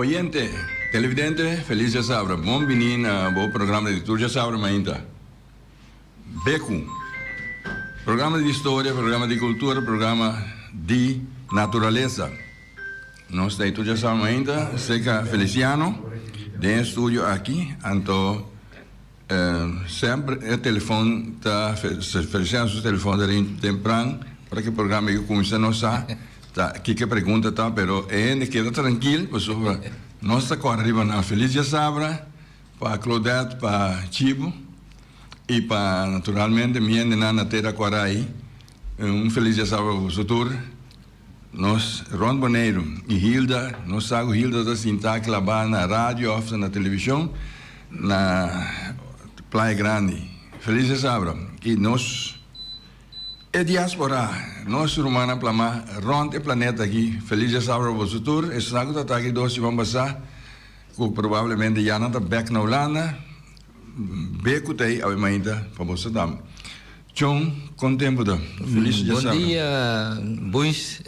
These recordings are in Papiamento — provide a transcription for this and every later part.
Oyente, televidente, felis djasabra. Bon bini na bo programa di tur djasabra mainta. Beku. Programa di historia, programa di cultura, programa di naturalesa. Nos ta tur djasabra mainta cerca Feliciano den e studio aki. Anto semper e telefon ta, Feliciano su telefon ta rin tempran ora cu e programa aki cuminsa nos sa ta kiko e pregunta ta pero e hende keda trankil pasobra nos ta cora riba nan. Felis djasabra. Pa Claudette, pa Chibo y pa naturalmente mi hendenan na Tera Cuaray, un feliz diasabra pa boso tur. Nos rond Boneiru y Hilda, nos sa cu Hilda ta sinta claba na radio of na television na Playa Grandi. Feliz diasabra y nos e diaspora, nos rumannan plama rond e planeta aki, feliz diasabra pa boso tur. Esnan cu ta taki dos siman pasa. Ku probablemente ya nan ta bek na Hulanda, be ku ta ei awe mainta pa boso ta. Chon, kon tempu ta? Felis Bon djasabra. dia Buis,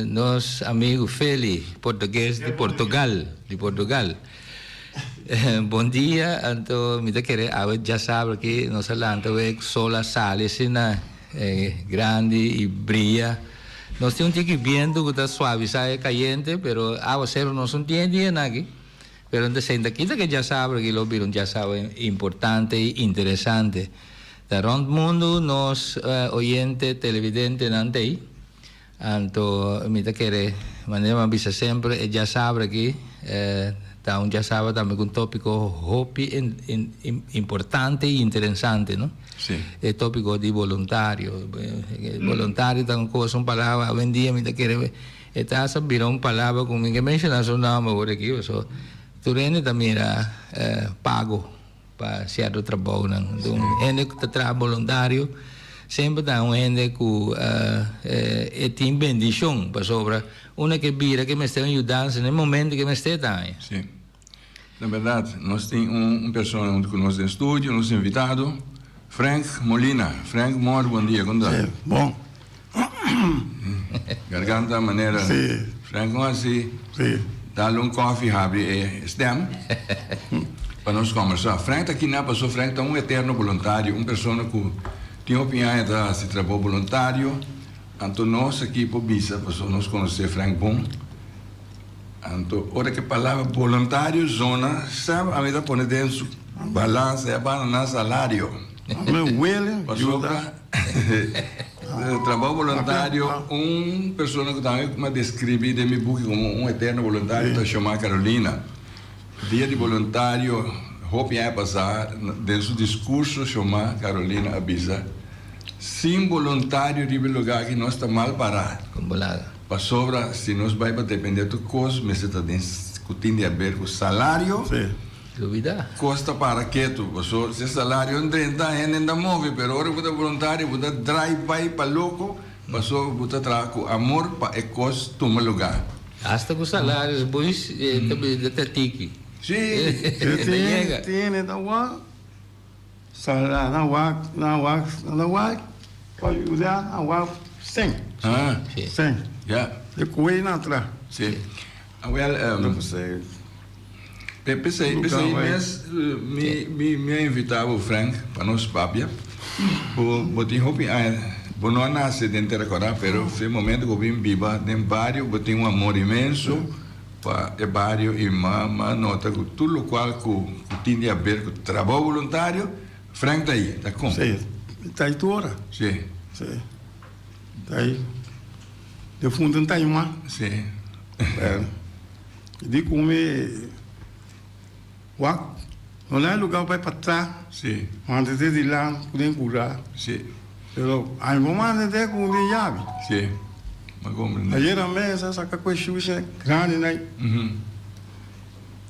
nos amigu Feli, portugues di Portugal, di Portugal. Bon dia, anto mi ta kere awe djasabra aki nos a lanta awe ku sol a sali asina grandi i bria. Nos tin un tiki bientu ku ta suavisá e kayente, pero awaseru no sun tin e dianan aki. Pero nan ta senta kita ke djasabra aki lo bira un djasabra importante i interesante. Ta rònt mundu nos oyente televidentenan ta ei. Anto mi ta kere, manera mi a bisa semper, e djasabra aki ta un djasabra tambe ku un tópiko hopi importante i interesante, no? Sí. E tópiko di boluntario. Boluntario ta un kos, un palabra, awendia mi ta kere e ta hasta bira un palabra ku mi ke menshoná su nòmber awor aki, pasobra tur hende ta mira pago pa sierto trabounan. Enton un hende ku ta traha boluntario semper ta un hende ku e tin bendishon, pasobra unda ke bira ke mester un yudansa na e momento ke mester ta haña. Sí. Na berdad, nos tin un persona hunto cu nos den studio, nos invitado, Frank Molina. Frank, mor bon dia, con ta? Sí, bon. Garganta manera. Sí. Frank, con haci? Sí. Dale un koffie, habri e stem pa nos combersa. Frank ta kina paso Frank ta un eterno boluntario, un persona cu tin hopi aña ta haci trabou boluntario. Anto nos aki por bisa paso nos conoce Frank bon. Anto ora ke palabra boluntario zona sab ami ta pone den su balansa ya banda nan salario. Me huele Pasobra trabou boluntario un persona ku tambe mi a describi den mi buki komo un eterno boluntario ta Xiomara Carolina. Dia di boluntario hopi aña pasa den su discurso Xiomara Carolina a bisa sin boluntario riba e lugar aki nos ta mal para. Pasobra si nos bai pa depende tur kos mester ta den ku tin di haber ku salario. Lubida. Kos ta para ketu. Pasobra si e salario no drenta hende no ta move pero ora ku bo ta voluntario bo ta drai bai pa loko pasobra bo ta traha ku amor pa e kos tuma luga. Hasta ku salarios boys ta bira ta tiki. Si. Ta yega. Tin ta wak Sala na wak na wak na wak pa yuda na wak sen. Ah. Sen. Ja. E koe na tra. Si. Awel, p'esei p'esei mes mi mi mi a invita bo Frank pa nos papia. Bo bo tin hopi aña bo no a nase den Tera Kòrá pero fe momento ku bo bin biba den bario bo tin un amor inmenso Pa e bario y mama nota cu tur locual cu tin di haber cu trabou voluntario, Frank ta ahi, ta con? Sí, ta ahi tur ora. Sí. Sí, ta ahi. Defunto no ta ahi mas. Sí. Bueno, di cu mi wak, no na e lugar pa bai patras. Sí. Manda te dilanti cu den cura. Sí. Pero ami por manda te cu den yabi. Sí. Ma comprende. Ayer a mesa saca cu e shushi grandi nai.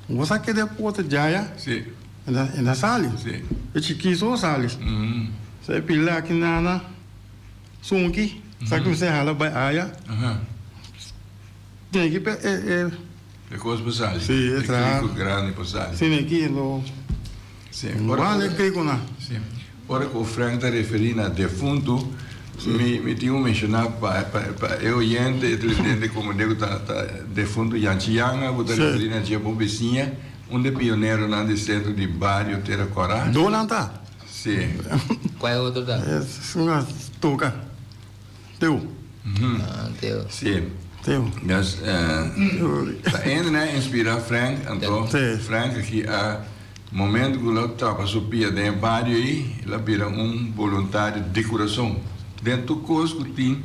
Bo sa keda e pota djaya. Sí. E na sali. Sí. E chiki so sali. Sa e pila aki nana sunki. Sa cu mester hala bay aya. Tin ki pe e e. E cos por sali. Sí, e traha. E crico grandi por sali. Sí, neki lo. Sí. Ora cu. Sí. Ora cu Frank ta referi na defuntu. Mi mi tin ku menshoná pa pa pa e oyente, e televidente komprendé ku ta ta defuntu Yanchi Yanga ku ta referí na dje bon bisiña, un di e pioneronan di sentro di bario Tera Kòrá. Donan ta? Sí. Kua e otro ta? Esun a toka. Teo. Ah, Teo. Sí. Teo. Dus, ta ende nan a inspirá Frank, anto Sí. Frank aki a momento ku lo trapa su pia den e bario ei, el a bira un boluntario di kurason. Den tur kos ku tin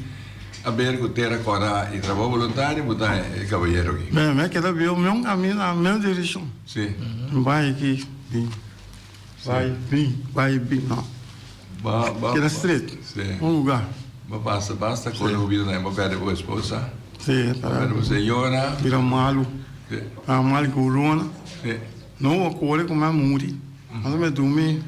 a ber ku Tera Kòrá i trabou boluntario, bo ta e kabayero aki. Mi a keda bieu mi un kaminda na mi direkshon. Sí. Mi bai aki, bin. Bai bin, bai bin no. Ba ba Keda straight. Sí. Un lugar. Ba pasa basta kos den bo bida tambe. Bo perde bo esposa. Sí. Bo perde bo señora. Bira malu. Sí. Bira malu corona. Sí. No bo kore ku mi a muri. Anto mi a durmi.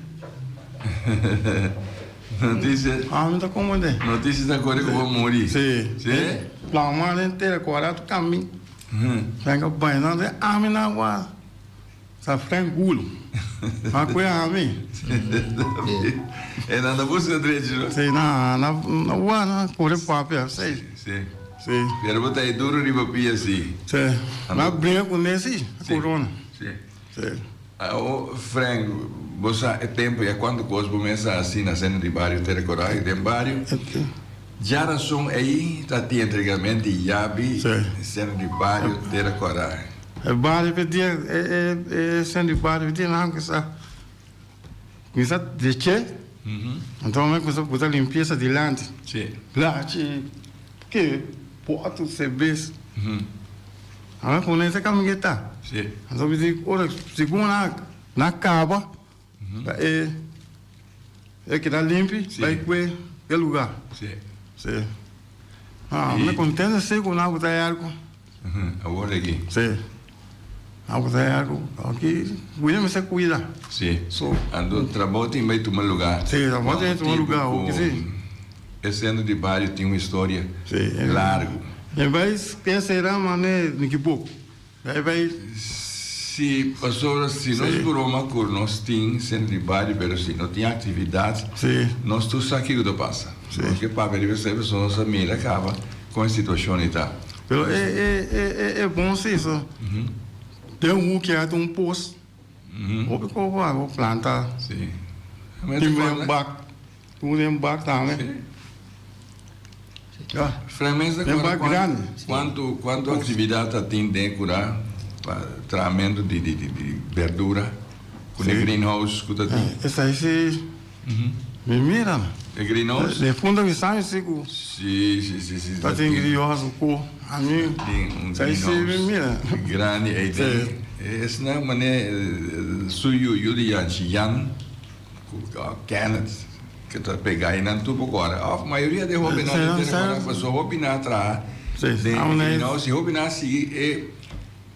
Noticia. Ah, mi ta komprende. Noticia ta kore ku bo muri. Sí. Sí? Plama den tera kora tu kami. Venga baña nan ami na agua. Sa Frank Gulo. Ma koe ami. E nan ta buska drechi no? Si, na na na wak na kore papia, si. Si. Si. Pero bo ta e duro riba pia si. Si. Ma bringa ku ne si, corona. Si. Si. Awo Frank, bo sa e tempo ya kuantu kos bo mes a hasi na seno di bario Tera Coraje den bario. Djarason ei ta tin entregamento di yabi seno di bario Tera Coraje. E bario pe dia e e seno di bario pe dia nan kuminsa kuminsa deche anto men kuminsa buta limpiesa dilanti blachi ke potu sebes awe pone ta kaminda e ta anto mi di ora segun nan nan kaba ta e e keda limpi bai kue e lugar si mi kontento si ku nan buta e algu. Awor di aki. Sí. Awor ta algo aki cuida mester cuida. Sí. So. Anto trabou tin bay tuma lugar. Sí, trabou tin tuma lugar hopi sí. E centro di bario tin un historia Sí. largo. E bay ke sera mane Nikibok. E bay. Sí, pasobra si nos Sí. broma cu nos tin centro di bario pero si no tin actividad Sí. nos tur sa kico ta pasa. Sí. Nos ke papia riba esey pasobra nos a mira caba con e situacion ei ta. Pero e e e e bon si so. Den un hoek ya tin un pos. Hopi ko bo bo planta. Si. Tin un bak. Tin un bak tambe. Si. Ya. Fremens Den bak grandi. Kuantu kuantu aktividat ta tin den kura pa trahamentu di di di berdura ku e greenhouse ku ta tin? Esei si. Mi mira. E greenhouse? De funda mi sa si ku. Si, si, si, si. Ta tin greenhouse ku ami. Tin un Sa si mi mira. Grandi ei den. Esnan mane su yu, yu di Yanchi Yan ku Kenneth ku ta pega einan tur poko ora. Of mayoria di e hobennan di tene kora pasobra hopi nan a traha den greenhouse i hopi nan a sigui e.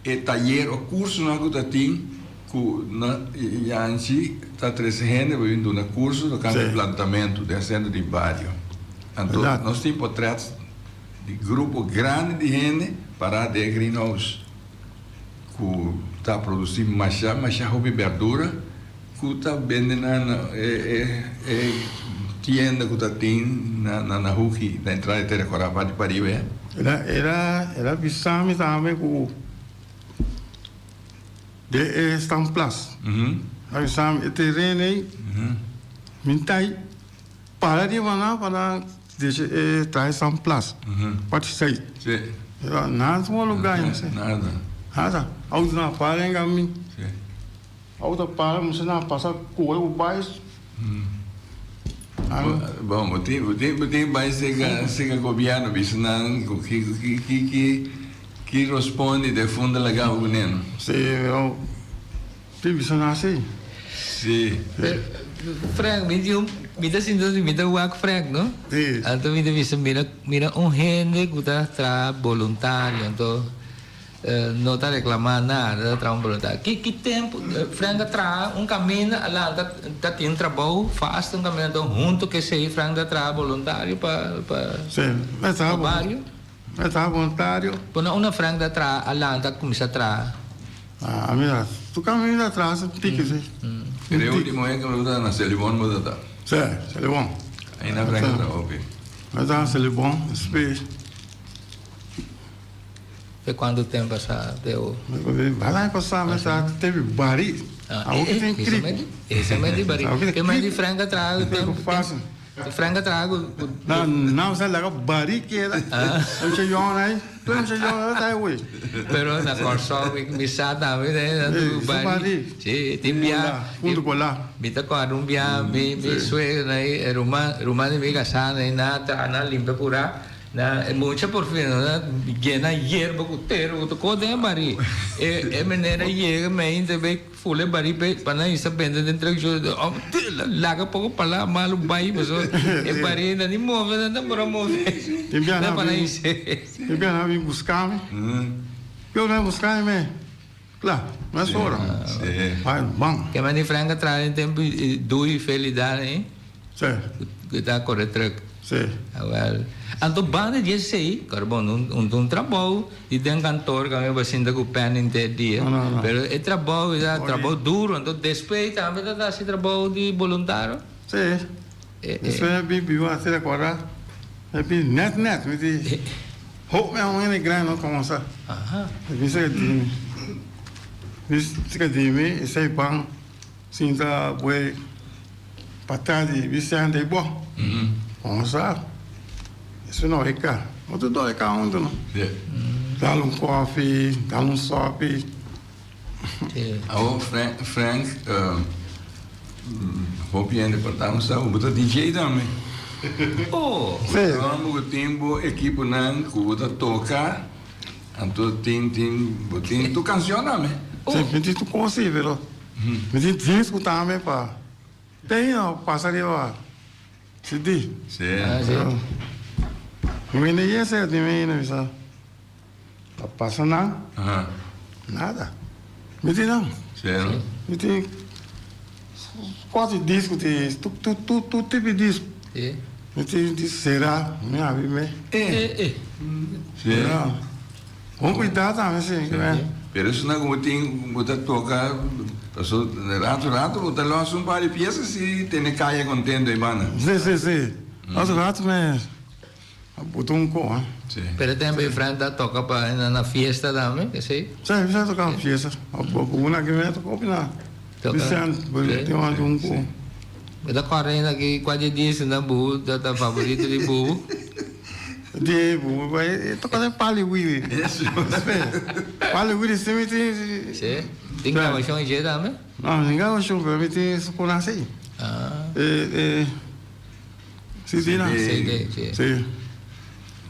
E tayer o kursonan ku ta tin ku na Yanchi ta trese hende pa bin duna kurso tokante plantamentu den sentro di bario. Anto nos tin potrèt di grupo grandi di hende pará den e greenhouse ku ta produsí masha masha hopi bèrdura ku ta bende na e tienda ku ta tin na huki na entrada di Tera Kòrá parti pariba ya. El a bisa mi tambe ku den e standplaats. El a bisa mi e tereno ei mi ta ei para riba nan pa nan deshi e traha e standplaats parti sait. Nada tuma luga ainda. Nada. Auto nan a para den kamin. Auto para mucha nan pasa kore ku bai. Bon, bo tin bo tin bo tin bai seka seka gobierno bisa nan ku ki ki ki ki ki rospondi de funda laga bo kuné no. Si, pero tin bisa nan asi. Si. Frank, mi tin un mi ta sinti mi ta wak Frank no. Si. Anto mi ta bisa mira mira un hende ku ta traha boluntario anto. No ta reclama nada, ta traha un boluntario. Ki ki tempo Frank a traha un caminda a lanta ta tin trabou vast un caminda anto hunto cu esey Frank ta traha boluntario pa pa Sí, mi traha pa bario? Mi traha boluntario. Por na unda Frank ta traha a lanta a cuminsa traha? Ah, mira, tu caminda traha un tiki si. Pero e ultimo aña cu mi ta na Selibon bo ta ta? Sí, Selibon. Aina Frank ta traha hopi. Mi ta Selibon, despues. Pe cuanto tempo pasa te o? Bala aña pasa mi ta te bi bari. Awor ki tin krik. Esa me di bari. Ke me di Frank a traha ku tempo. Frank a traha ku. No, no sa laga bari keda. Mucha yòn ai, tur mucha yòn ta ai. Pero na Kòrsou mi sa tambe ku bari. Si, tin bia. Punto bolá. Mi ta kòrda un bia mi suegra ai, ruman ruman di mi kasá ai nan a traha nan a limpia kurá. Na e mucha por fin nan a yena yerba ku tera ku tur kos den e barí. E e meneer a yega meinta bay fula e barí pe pa nan hisa bende den truck sho laga poko palabra malu bay pasobra e barí nan ni move nan ta por a move Tin pa nan hisa. Tin bia nan a bin buska mi. Yo nan a buska mi me kla no es ora. Bay ban. Ke mane Frank a traha den tempu Dui Felida ei. Sí. Ku ta kore truk. Sí. Awel. Anto banda di esei, kor bon, un ta un trabou di den kantor ku ami sinta ku pèn henter dia. No, no, no. Pero e trabou ta trabou duru, anto despues tambe ta hasi trabou di boluntario. Sí. Despues mi bin biba asina kòrda, mi bin nèt nèt, mi di, hop mi a un hende grandi no konosa. Aha. Mi bin seka di mi, mi seka di mi esei ban. Sinta bue patras di Vicente y bo. Nos sa. Eso no e ka. No ta dor e ka hunto no. Dal un koffie, dal un sopi. Awo Frank, hopi hende por ta sa bo ta DJ tambe. Oh. Si. Bo tin bo ekiponan ku bo ta toka. Anto tin tin bo tin tur cancion tambe. Si, mi tin tur cos si, pero mi tin disco tambe pa ten o pasa riba CD. Si. Ah, si. Mi wende yese di mi mi bisa ta pasa nan nada. Mi tin nan. Si no. Mi tin cuatro disco di tur tur tur tipo di disco. Si. Mi tin di sera mi abi me. Eh eh. Sera. Bon cuidado tambe si. Pero esnan cu bo tin bo ta toca paso rato rato bo ta los un par di pieza si tene caya contento ey banda. Si si si. Rato rato me a bota un co. Si. Pero tempo e Fran ta toca pa na fiesta tambe esey? Si mi sa toca na fiesta. Una que me toca hopi na. Vicente tin un co. Bo ta kòrda ainda ki kua di e diesnan bubu ta ta favorito di bubu? Di bubu e toka den pali wiri. Pali wiri si mi tin. Si? Tin grabashon i dje tambe? No, tin grabashon pero mi tin su kuna si. Ah. E CD nan. CD, si. Si.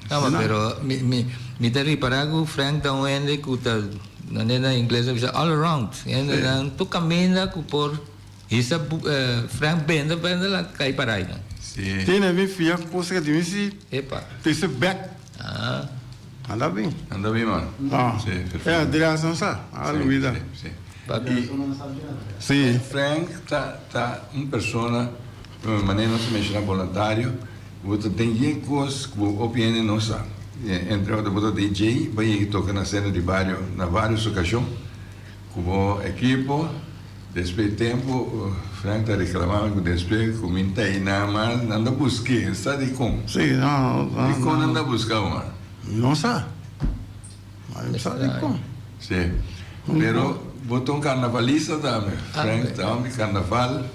No, ma pero mi mi mi ta ripará ku Frank ta un hende ku ta manera na ingles a bisa all around. Hende nan tur kaminda ku por. Hisa Frank bende bende la kai parai nan. Si. Tiene mi fia cosa que dimi si. Epa. Te se bek. Ah. Anda bin. Anda bin man. Ah. Si, perfecto. E Adriaanse sa, a Luida. Si, si. Papi. Si. Frank ta ta un persona, manera nos a menciona voluntario, bo ta den yen cos cu bo hopi hende no sa. Entre otro bo ta DJ, bo a yega toca na centro di bario na varios ocasion. Cu bo ekipo, despues di tempo, Frank ta reclama mi cu despues cu mi ta eynan mas, nan ta busque, sa dicon? Si, no, no. Dicon nan ta busca bo mas? No sa. No sa dicon. Si, pero bo ta un carnavalista tambe, Frank ta un di carnaval.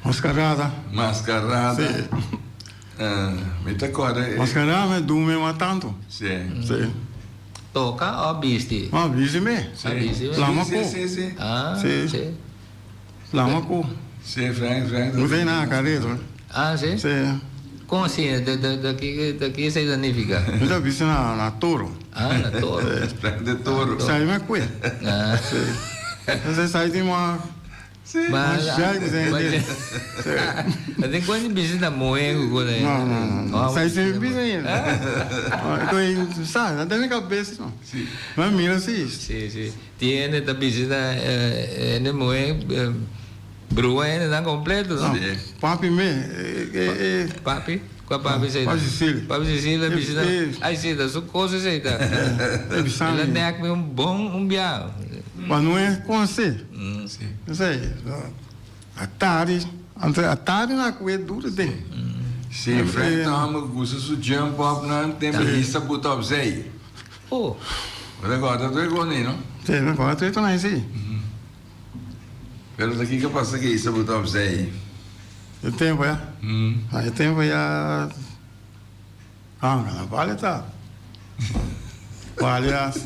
Mascarada. Mascarada. Si. Mi ta corda. Mascarada mi dumi mas tanto. Si. Si. Toca o bisti? No, bisti me. Si. Ah, bisti me. Lama Si, ku. si, si. Ah, Si. si. Lama ku. Si, Frank, Frank. No tin nada careto. Ah, si? Si. Con asina? De, de, de ki, de ki esei ta nifica? Mi ta bisti na, na toro. Ah, na toro. Frank de toro. Sai me kue. Ah. Si. Entonces sai tin mas. Ma, Ma tin cuenta bisti na muhe cu cu No, no, no. Sai sin bisti ainda. Entonces, sa, na den mi cabeza no. Ma mira si. Si, si. Tin hende ta bisti na hende muhe brua hende nan completo no. Papi me. Papi? Cua papi esey ta? Papi Cecilia. Papi Cecilia bisti na Ay si, ta su cos esey ta. El a nek mi un bon un bia. Ma no e conse. Esey, a tardi, anto a tardi na cu e duro den. Si, Frank Thomas gusta su jump up nan tempo hisa buta op zij. Oh. Bo ta corda tur e cosnan ei, no? Si, mi corda tur e cosnan ei, si. Pero ta kiko pasa ku hisa buta op zij? E tempo ya. E tempo ya. Ah, na bale ta. Bale as.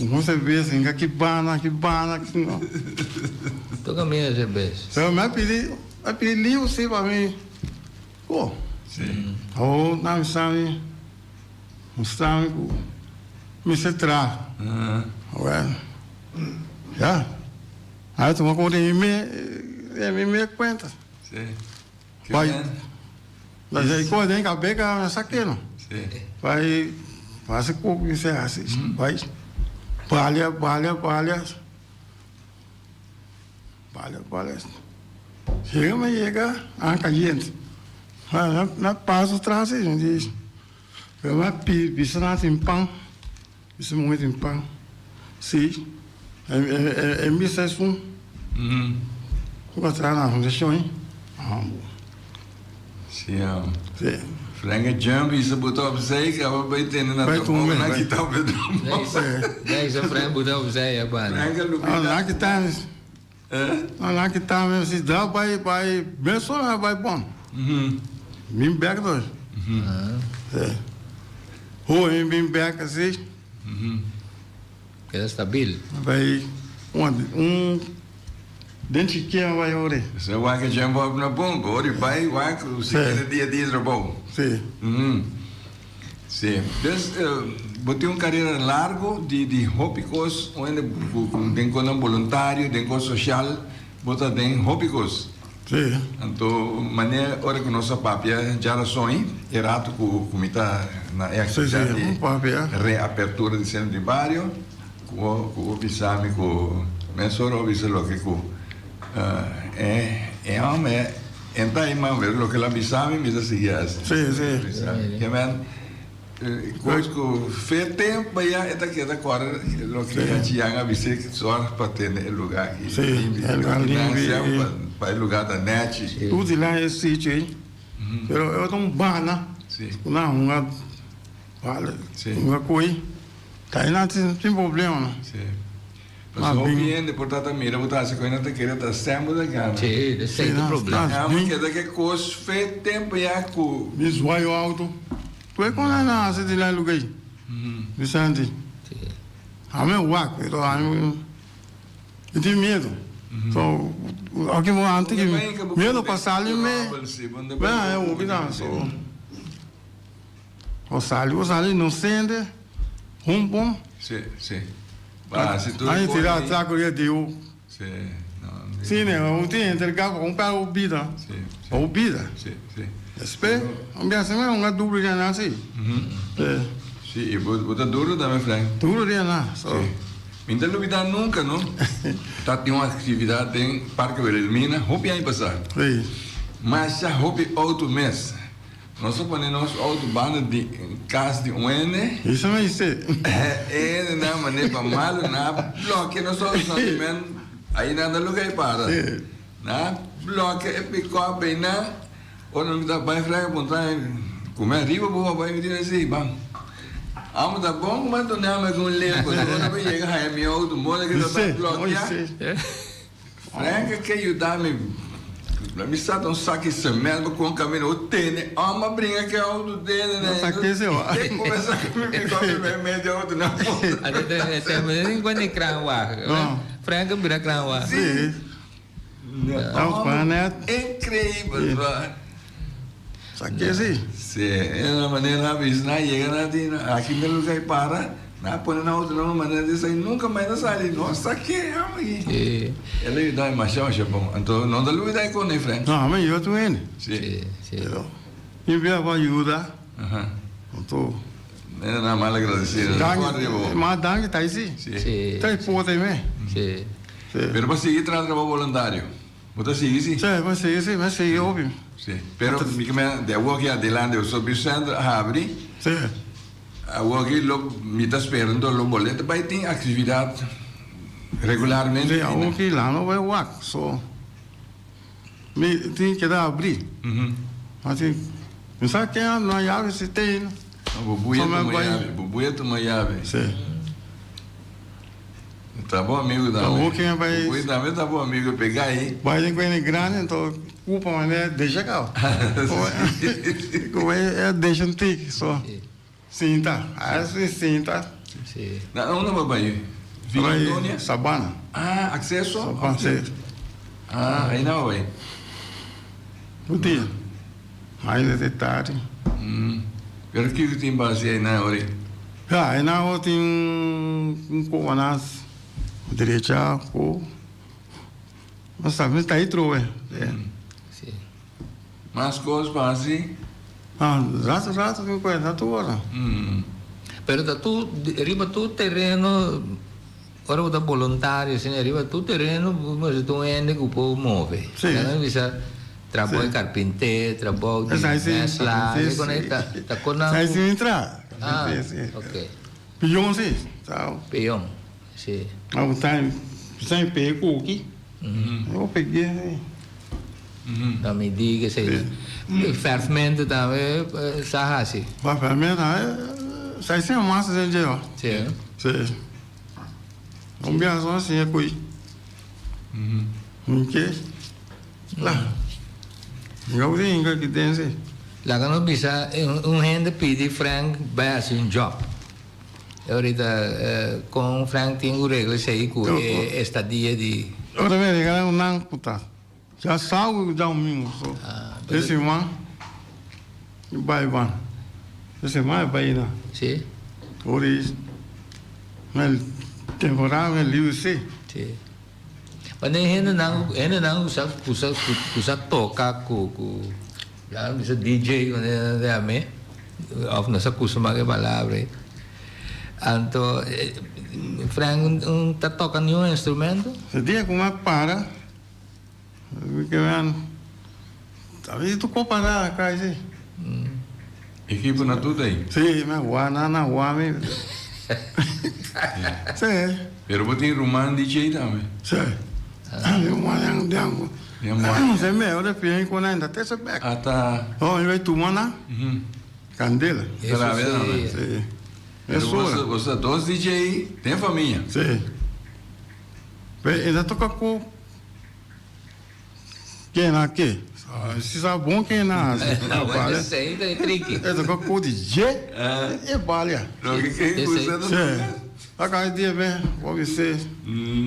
Un cerveza, inga ki bana, ki bana, ki no. Toca mi e cerveza. So mi a pidi, a pidi liu si pa mi. Oh. Si. Oh, na mi sa mi. Mustra mi ku mi se tra. Well. Ya. Ahora tuma como de mi me, de mi me cuenta. Si. Bai, la ko den ka beka na sakeno. Bai, hasi ku mi se hasi. Bai, balia, balia, balia. Balia, balia. Yega mi yega, an kayente. Na, na paso tras i di, pero mi a pi bisa nan tin pan. Bisa muhe tin pan. Si, e, e, e misa esun. Ku a traha na fundashon ei. Ah, bo. Si, um, Si. Frank a jump i sa buta opzij, kaba bai tene na Bai trabou, tumbe, na bai. kita op e trabou. Nee, sa Frank buta opzij, ya bana. Frank a Ah, lubida. na kita, Eh? ah, na kita me si da bai bai meso bai bon. Min bek dus. Si. Hoe mi bin bek asi. Keda stabil. Bai un un den chikia bai ori. Sa wak a jump op na bon, ori bai wak, si kende dia dia trabou. Si. Si. Dus bo tin un carera largo di di hopi cos, unda cu den conan boluntario, den cos social, bo ta den hopi cos. Sí. Anto manera ora ku nos a papia djarason e rato ku ku mi ta na e aktividat di reapertura di sentro di bario ku ku bo bisa mi ku mesora bo bisa loke ku e e hòmber e ta e man pero loke el a bisa mi mi ta sigui hasi. Sí, sí. Ke men Kos ku fe tempu aya e ta keda kòrda loke Hachiyan a bis'é, Sòrg pa tene e lugá aki limpi. Sí, e lugá limpi. Pa e lugá ta nèchi. Tur di nan e sitio ei, pero e ta un bana ku nan hunga bala, hunga koi, ta ei nan tin problema no. Sí. Pasobra hopi hende por ta ta mira bo ta hasi kos i nan ta kere ta sèm bo ta gana. Sí, esei ta problema. Nan a keda ke kos fe tempu ya ku. Mi zwaai auto. Tur e kos nan hasi di nan luga ei. Vicente. Ami a wak pero ami mi tin miedo. So aki bo antes ki miedo pa sali me. Bea e hopi nan so. Bo sali bo sali inocente hun bon. Si si ba hasi tur Ai tira atraco riba di u. Si no. Si ne un tin entrega pa un pera bo bida. Si si. Pa bo bida. Si si. Despe un biaha asina un a duru riba nan si. Si. Si y bo bo ta duru tambe Frank. Duru riba nan so. Si. Mi no ta lubida nunca no. Ta tin un actividad den Parke Wilhelmina hopi aña pasa. Si. Masha hopi auto mes. Nos a pone nos auto banda di cas di un hende. Eso me dice. E hende nan mane pa malo nan a blokia nos auto nan di men ahi nan ta luga e para. Nan a blokia e pick-up ei nan ora mi ta bai frega puntra cume ariba bo a bai mi di si ban. Amo ta bon cu mi a duna mi algun lepo ora mi yega haya mi auto moda cu ta ta blokia. Frank ke yuda mi. Mi sa ta un saki cement bo con camino bo tene om a bringa ke auto tene na saki ese wa te comenzá ku mi pick up mi medio auto na ponta. Te te con di kranwagen. Frank a bira kranwagen. Si. Increíbel. Saki ese. Si, e na manera a bisa nan yega nan tin aki na lugar y para. Nan a pone nan auto na un manera di esei nunca mai ta sali. No sa ke amo aki. El a yuda mi masha masha bon. Anto no ta lubida e con e Frank. No, ami a yuda tur hende. Si. Pero mi bia pa yuda. Anto. Hende nan mal agradecido. Danki, mas danki ta esi. Si. Ta e porta ei me. Si. Pero pa sigui traha trabou voluntario. Bo ta sigui si? Si, mi a sigui si, mi a sigui hopi. Si, pero mi ke mira di awor aki adelante so Bucentro a habri. Si. Awor aki lo mi ta spera enton lo boleta bai tin actividad regularmente. Si, awor aki la no bai wak so mi tin keda habri. Ma tin. Mi sa ken a duna yabi si te no. Bo buya tuma yabi, bo buya tuma yabi. Si. Ta bo amigo tambe. Ta bo ken bai. Bo buya tambe ta bo amigo pega ayi. Bai den kuende grandi anto kupa manera desha kaba. Ku e desha un tiki so. Sinta, asi sinta. Si. Na unda bo bai? Villa Antonia? Sabana. Ah, acceso? Sabana, si. Ah, ahí na bo bai. Un dia. Ainda te tardi. Pero kiko tin basi ahí na ori? Ya, ahí na ori tin un kobanas derecha ku. No sa, mi ta ahí trobe. Si. Mas kos pa hasi? Ah, rato rato tin kuenta tur ora. Pero ta tur riba tur tereno ora bo ta boluntario asina riba tur tereno bo mester ta un hende ku por move. Sí. Nan a bisa trabou di karpinter, trabou di mesla, e kon ei ta ta kon nan. Esei si mi traha. Ah, ok. Pion si. Pion, si. Abo ta sa pega kuki. Bo peg'é si. No mi di ke esei. Ferfmento tambe sa hasi. Ferfmento sa hasi mas den dje. Si. Si. Un biaha so siña kui. Mi ke la. Mi ka brinka ki den si. Laga nos bisa un hende pidi Frank bai hasi un job. E orita con Frank tin cu regla esey cu e estadia di. Ora mi a regala un nan cu ta dja sábado cu djadomingo so e siman mi bai ban e siman e bai na. Si. Ora e temporada mi a libre si. Si. Wanneer hendenan hendenan cu sa cu sa cu sa toca cu cu laga bisa DJ wanneer nan ta yam'e of no sa kusuma ku e palabra ei anto Frank un ta toca niun instrumento? E dia ku mi a para mi ke nan a bisti tur kos para kai si. Ekipo na tur ta ei? Si mi a wak nan a wak mi si. Pero bo tin ruman DJ tambe? Si. Mi ruman di angu. Di angu. Si mi ora pien ku nan ta tese bek. Ata. No, mi bai tuma nan. Kandela. Ta rabia tambe. Si. Pero boso, boso ta dos DJ den famia. Si. Pero e ta toka ku ken a ke. Si sa bon ken a hasi. Bueno, esei ta e triki. E toka ku DJ e balia. Loke ken gusta ta toka. Aka e dia be, bo bis'é,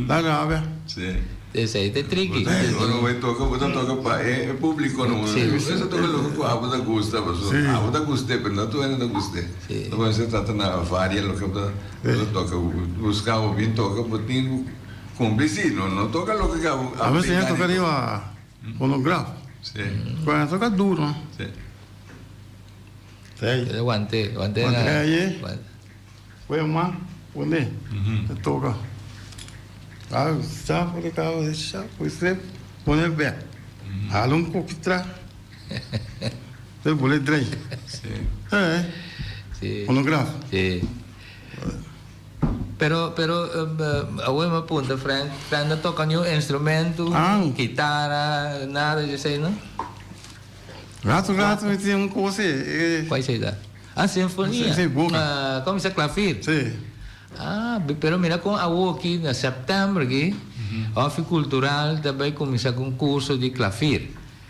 ta rabia. Si. Esei ta e triki. Ora bo bai toka, bo ta toka pa e publico no. Si. Bo ta toka loke ku abo ta gusta, pasobra abo ta gust'é, pero no tur hende ta gust'é. Si. Bo mester trata na varia loke bo ta toka. Busca bo bin toka, bo tin ku cumpli si, no no toka loke ku abo. A veces hende toka riba fonograf. Si. Pero toka duro. Si. Si. Wante, wante. Wante aye. Fue ma pone ta toca. A sa por e cabo de sa por se pone bek. Hala un poco tra. Se bole drei. Sí. Eh. Sí. Fonograf. Sí. Pero, pero, awe mi a punta Frank, Frank no toca niun instrumento, Ah. kitara, nada di esei, no? Rato rato mi tin un cosa e. Cual esei ta? Ah, sinfonia. Sí, boca. Ah, como se clafir? Sí. Ah, pero mira con awo aki na september aki, Hofi Cultural ta bay cuminsa cu un curso di clafir.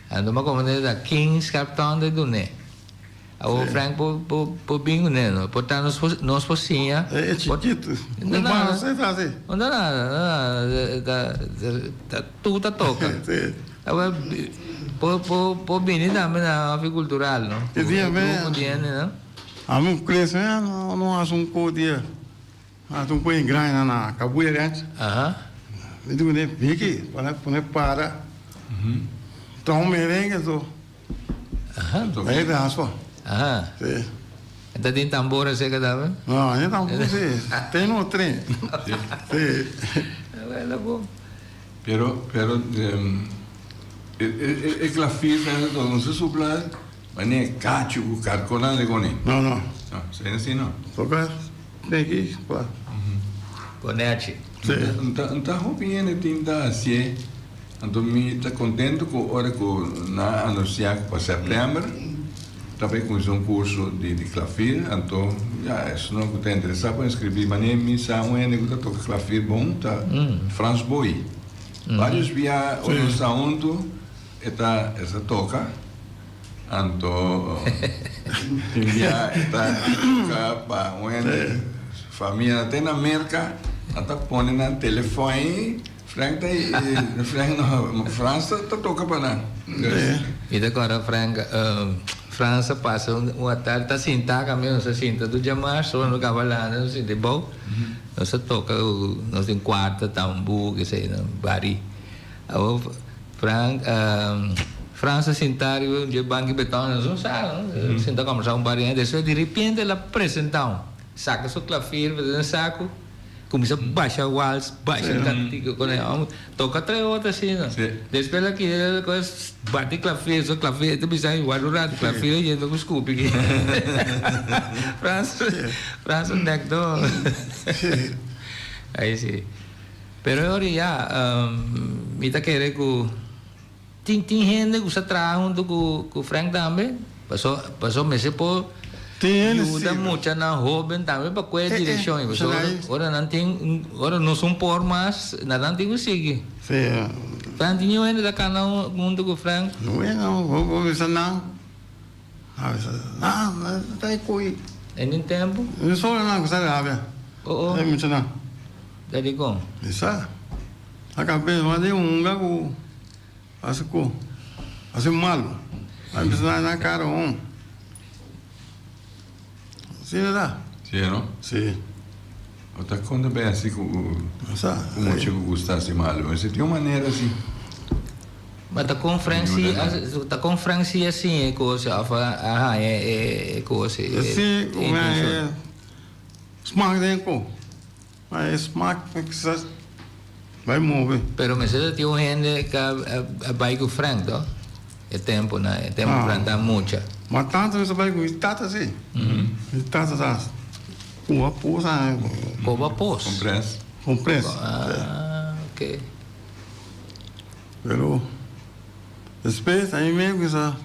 Anto mi a comprende ta King Scarpton ta dun'e. Awo Frank por por por bin cune no, por ta nos por nos por siña. E chikito. No Un nada. bala se ta así. No nada, no nada. Ta ta tur ta toca. Sí. Awe por por por bini tambe na Hofi Cultural no. E dia Cu me grupo di hende no. Ami crece no no haci un co dia haci un co en grandi na na Cabuya Ranch. Aha. Mi di cune biki pone pone para traha un merengue so. Aha. Ahí te haci. Aha. Si. Ta tin tambor acerca tambe? No, tin tambor si. Tin un tren. Si. Bueno, bon. Pero, pero e, e, e klavier ta no se supla mane cacho cu carconan de cone. No, no. No, se así no. Toca neki pa. Conechi. Si. Nta, nta hopi hende tin ta hacié. Anto mi ta contento cu ora cu nan a anuncia cu pa september. ta bay cuminsa un curso di di klavier, anto ya esnan cu ta interesa por inscribi. Mane mi sa un hende cu ta toca klavier bon ta Frans Booi. Varios bia ora nos ta hunto e ta e ta toca, anto tin bia e ta toca pa un hende famia te na Merca, nan ta pone nan telefon. Frank ta Frank no Frans ta toca pa nan. Mi ta corda Frank Frans a pasa un atardi ta sinta cami nos a sinta tur djamas ora nos caba landa nos sinta ebou nos a toca nos tin cuarta tambu kesey no bari awor Frank Frans a sinta riba un dje banki beton nos no sa no sinta combersa un par di hende despues diripiente el a presenta un saca su clavier mete den saco. Kuminsá basha wals, basha kantiku ku nan hòmber toka tres ota asina. Despues la kere kos bati klavier, so klavier ta bisa mi wak un ratu klavier a yendo ku skupi aki. Frans Frans a nèk do. Ai si. Pero e ora ya mi ta kere ku Tin tin hende ku sa traha huntu ku ku Frank tambe? Paso paso mester por Tin hende yuda si. muchanan hoben tambe pa kue Eh, eh, direkshon. Paso muchanan ora ahí. ora nan tin ora nos un por mas nan nan tin ku sigui. Si. Frank tin niun hende ta kana huntu ku Frank? Bueno, bo bo bisa nan. A bisa nan nan ta e koe. En tin tempu? Mi solo nan ku sa rabia. Oh oh. E muchanan. Ta dikon? Mi sa. A kabes mas di hunga ku. Hasi ku hasi malu. A bisa na nan kara un. Asina ta. Si no? Si. Bo ta konta ben asi ku Sa. ku mucha ku gusta hasi malu. Mester tin un manera asi. Ma ta kon Frank si ta kon Frank si a siña e kos òf a haña e kos e Si ku mi intenshon? haña smak den ko. Ma e smak kisas bai move. Pero mester ta tin un hende ka a bai ku Frank to? E temponan, e tempo Frank ta mucha. Ma tanto mester bai ku mi tata si. Mi tata ta koba pos a. Koba pos? Kompres. Kompres. Ah, ok. Pero despues a mi mes kuminsa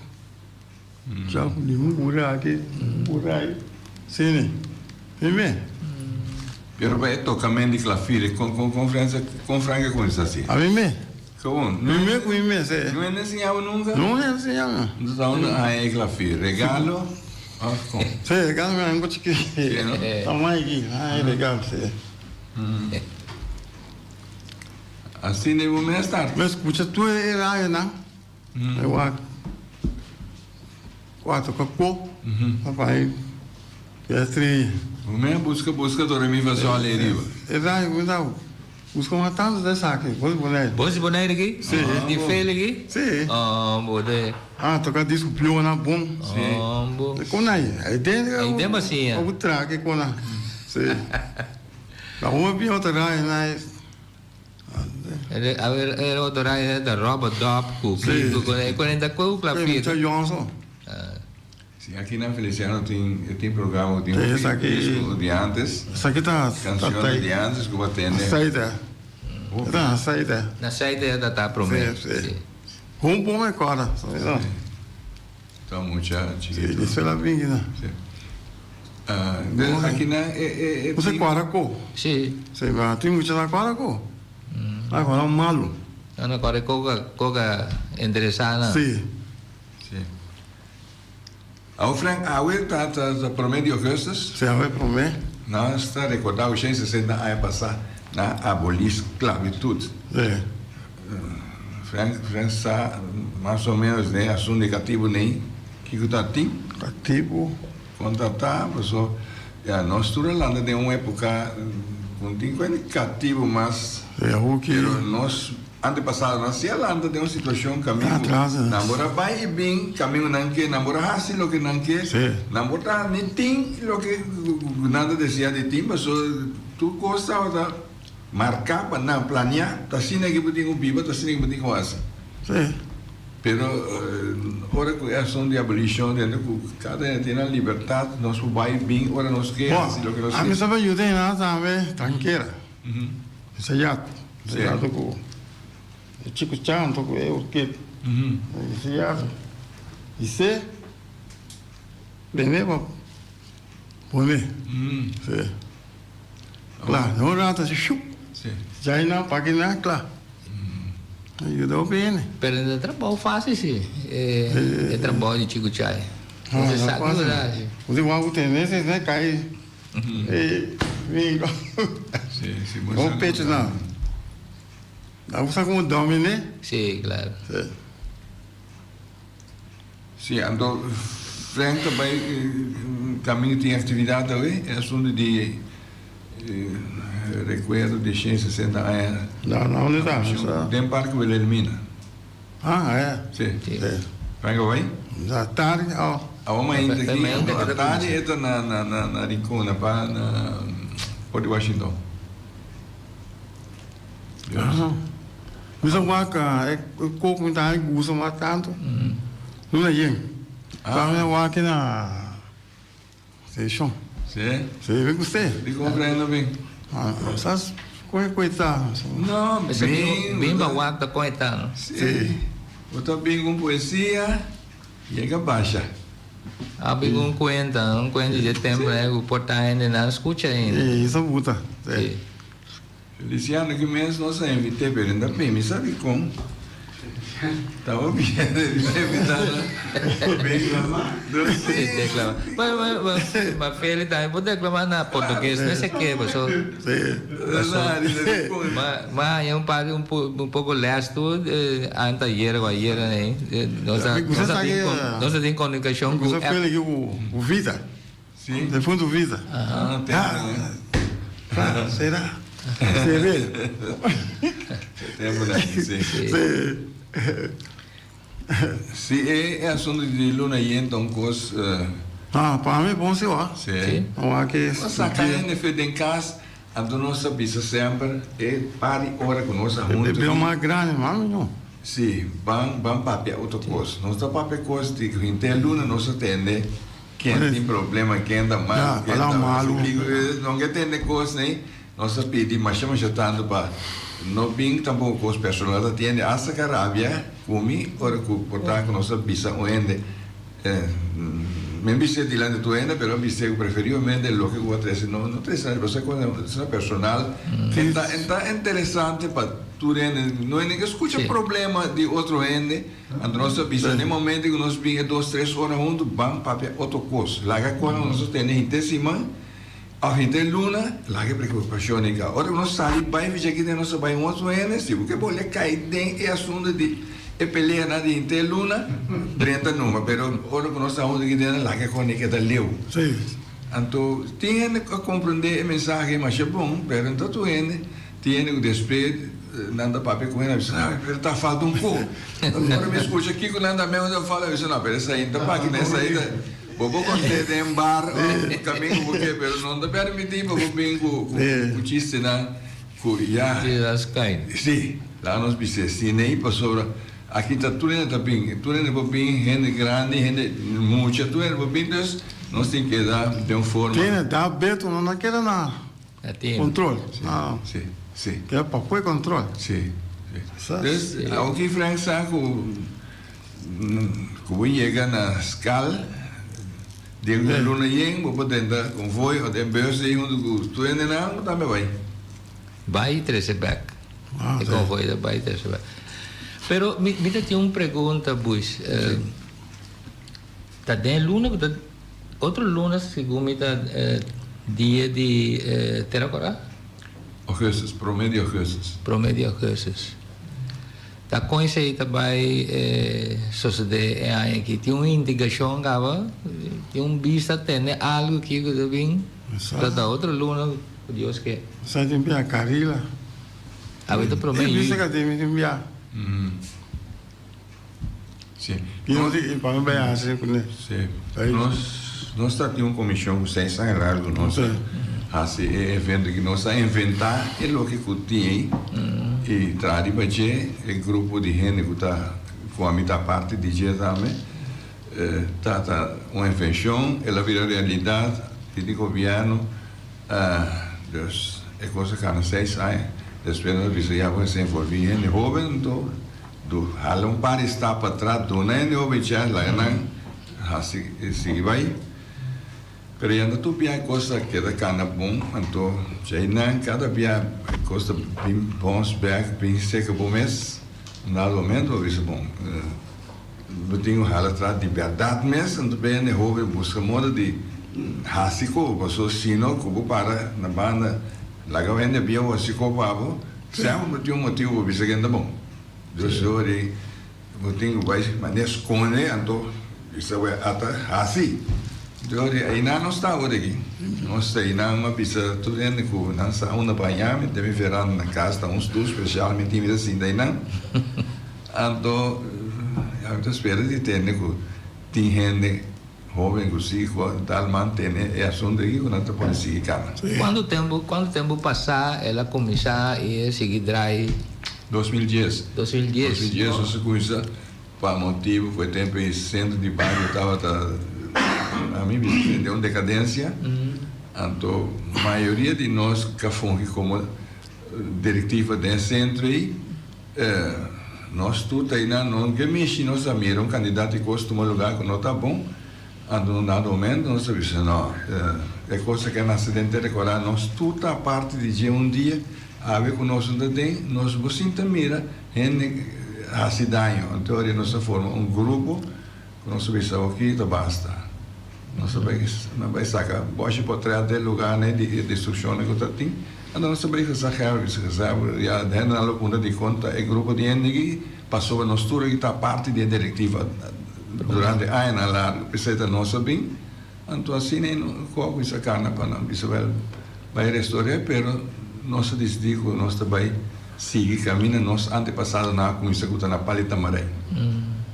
Ya ku ningun bura aki, bura ayi. Sini, mi. Pero pa e tokamen di klafir, kon kon kon Frank kon Frank a kuminsá hasi? A mi me. Kon? Mi me ku mi me, si. No hende a siña bo nunka? No hende a siña mi. Entonces a unda a haña e klafir? Regalo òf kon? Si, regalo mi haña un chikí. Si, no? Tamaño aki, haña e regalo, si. Asina e bo mes start? Mi a skucha tur e radionan. Mi wak cuatro caco pa bai e estrella. Bo me busca busca do re mi fa sol ey riba. E rayo cu mi ta busca mas tanto ta esaki, Bos di Bonaire. Bos di Bonaire aki? Si. Di Feli aki? Si. Oh bo de. Ah toca disco piona bon. Si. Oh bo. E con ay, ay den. Ay den basia. Ocu traha ki con nan. Si. La hopi bia otro rayo na es. A ver otro rayo ta rubber dub cu cu cu e cuarenta cu clafito. Mucha Johnson. Si aki na Feliciano tin e tin programa cu tin hopi disco di antes. Esaki ta Canciones di antes cu bo a tende. Aceite. Ta aceite. Na aceite ta ta prome. Si si. Hun pome corda. Ta mucha chikito. Si esei la bingi na. Si. Aki na e e Bo sa kora ko? Si. Si, ma tin mucha sa kora ko. A kora malu. No no kora koka koka enderesa na. Si. Si. Awe Frank, awe ta ta prome di augustus. Si, awe prome. Nos ta recorda oshenta i sesenta aña pasa nan a aboli sclavitud. Si. Frank, Frank sa mas o menos den asunto di katibu nei, kiko ta tin? Katibu. Kon ta ta, paso ya nos tur a lanta den un epoka ku no tin kuenta di katibu mas, Ya hoki. pero nos antepasadonan si a lanta den un situashon kaminda ku nan por a bai i bin kaminda nan ke, nan por a hasi loke nan ke, nan por ta ni tin loke ku nan ta desea di tin, paso tur kos tabata Marká pa nan planeá, ta asina ke bo tin ku biba, ta asina ke bo tin ku hasi. Sí. Pero ora ku e asuntu di abolishon dentro ku kada hende tin nan libertat, nos por bai bin ora nos ke, hasi loke nos ke. Ami sa pa yuda hende tambe trankera. Mi sa yat, mi sa yat ku e chiku chanto ku e urkit. Mi sa yat. I se. Bene pa pone. Si. Kla. Un rato así shup. Si. Djai nan paki nan kla. A yuda hopi hende. Pero no ta trabou fácil si, e trabou di Chiku Chai. No, Bo no sa fácil. ki bo ta hasi. Bo tin wou ku tene si ne kai e bingo. Si, si bo Bon sa pecho ku nan. Da bo sa komo domine. Si, klaro. Si. Si, anto Frank ta bai caminda tin actividad awe, e asunto di recuerdo di 160 aña. No, no, unda ta? Sa. Den Parke Wilhelmina. Ah, e. Si. Si. Frank a bai? Na tardi aw. Awa mainta E aki, mainta anto ki ta a tardi cuminsa. e ta na na na na Rincon, na pa na Port di Washington. Ah. Mi sa wak e koko mi ta gusta mas tanto. Luna yen. Ah. Mi sa wak na station. Si? Si, mi gust'é. Di kon Brenda bin? Ah, sa kon e koitá. No, bin. Bin pa wak ta kon e ta, no? Si. Bo ta bin ku un poesia, yega basha. A bin ku un kuenta, un kuenta di e tempu ku por ta hendenan skucha ainda. Si, sa buta. Si. Feliciano ki mes nos a invité pero enda p'e mi sa dikon ta hopi hende di ta invitá nan pa bin nos. Si declama. Ma Feli tambe por declama na portugues no esei ke paso paso ma haña un par un poco les tur anta ayer o ayer nos ta nos ta tin comunicacion ku Feli ku Vida. Sí. Defunto Vida. Ah, tempo, Ah, ah, será? Seré. Tempo na sí. Sí. Sí, e, e asunto di luna yen ta un kos. Uh, Ah, pa mi bon si wa. sí. Sí. Wa ke Nos saca hende fe den cas, anto nos ta bisa semper e par di ora ku nos ta hunto. Bebé mas grande, mami no. Sí, ban ban papia otro kos. Nos ta papia kos di henter luna nos ta tende Ken tin problema, ken ta mal, ken ta malu. No ke tende kos nei, nos ta pidi masha masha tantu pa no bin tampoko kos personal ta tiende asta ka rabia ku mi ora ku por ta ku nos ta bisa un hende mi a bis'é dilanti tur hende pero a bis'é ku preferiblemente loke ku bo a trese no no trese nada pasobra esei personal e ta e ta interesante pa tur hende no hende ke skucha problema di otro hende. Anto nos ta bisa den momento ku nos bin e dos tres ora huntu ban papia otro kos. Laga kos ku nos ta tene henter siman òf henter luna, laga e preokupashon ei ka. Ora ku nos sali bai ficha aki den nos ta bai un otro hende, si bo ke bolbe kai den e asuntu di e peleanan di henter luna, drenta numa. Pero ora ku nos ta huntu aki den laga e kos ei keda leu. Anto tin hende ku a komprendé e mensahe masha bon, pero no ta tur hende. Tin hende ku despues nan ta papia ku hende a bisa, ah, pero ta falta un ko. Ora mi skucha kiko nan ta meo ta falta, mi bisa, no, pero esei no ta paki na esei ta. Bo por kont'é den bar òf kaminda ku bo ke, pero no ta permití pa bo bin ku ku chistenan ku ya. Sí, laga nos bis'é sinei pasobra aki ta tur hende ta bin, tur hende por bin, hende grandi, hende mucha, tur hende por bin, dus nos tin keda den un forma. Tiene da beto no na keda na. Control. Sí, sí, sí. Keda pa pue control. Sí, sí. Dus, aunke Frank sa ku ku bo yega na skal den un luna yen bo por drenta konvoi òf den bus ei huntu ku tur hendenan bo tambe bai. Bai trese bek. E konvoi ta bai trese bek. Pero mi mi ta tin un pregunta Buis. Ta den luna ku ta otro luna segun mi ta dia di Tera Kora? Augustus, prome di augustus. Prome di augustus. Ta kon esei ta bai sosode e aña aki? Tin un indikashon kaba? Tin un bista tende algu aki ku ta bin? Ta ta otro luna ku Dios ke. Sa tin bia Carila. Awe ta prome juli. E bista ka tin bia. Sí. I no tin pa no bay haci cu ne. Sí. Nos nos ta tin un comision cu seis aña largo nos a haci e evento aki. Nos a inventa e loke cu tin ey y traha riba dje e grupo di hende cu ta cu ami ta parti di dje tambe ta ta un invencion el a bira realidad di di gobierno dus e cos a cana seis aña despues nos a bisa ya bo mester envolvi hende hoben anto Do hala un par di stap patras, duna hende hopi chèns, laga nan hasi sigui bai. Pero yanda tur bia e kos ta keda kana bon, anto djainan kada bia e kos ta bin bons bek, bin seka bo mes. Un dado momento bo bisa bon, bo tin ku hala tras di bèrdat mes, anto bende hopi buska moda di hasi ku bo, pasobra si no ku bo para na banda laga hende bieu hasi ku pa bo, semper bo tin un motibu pa bisa kende bon. Dus dor di Bo tin ku bai manera skonde anto bisa bo ata hasi. Dor di einan nos ta awor aki. Nos ta einan a bisa tur hende ku nan sa unda pa haña mi den mi veranda na kas ta un stul spesial mi tin mi ta sinta einan. Anto mi ta spera di tende ku tin hende hoben ku si ku tal mantene e asuntu aki ku nan ta pone sigui kana. Kuantu tempu kuantu tempu pasá el a kuminsá i e sigui drai? 2010. 2010. 2010 nos a kuminsá pa motibu ku e tempu ei sentro di bario tabata ami bisa den un dekadensia anto mayoria di nos ka fungi komo direktiva den e sentro ei. Nos tur ta einan, no ke mishi nos a mira un kandidat di kos tuma lugar ku no ta bon, anto un dado momento nos ta bisa no, e kos a ke nase den Terekorá, nos tur ta parti di dje un dia, awe ku nos no ta den, nos bo sinta mira hende hasi daño, anto ora nos a forma un grupo ku nos a bisa oki ta basta, nos a bai nos a bai saka bòshi pòtrèt di e lugarnan di e destrukshonnan ku ta tin. Anto nos ta bai gezaghebber, bisa gezaghebber, ya hendenan lo puntra dikon ta e grupo di hende aki, pasobra nos tur aki ta parti di e direktiva durante añanan largu, p'esei ta nos a bin, anto asina e no ku a kuminsá kana pa nan bisa wèl bai restor'é, pero nos a disidí ku nos ta bai sigui kaminda nos antepasadonan a kuminsá ku ta na Pali Tamarei.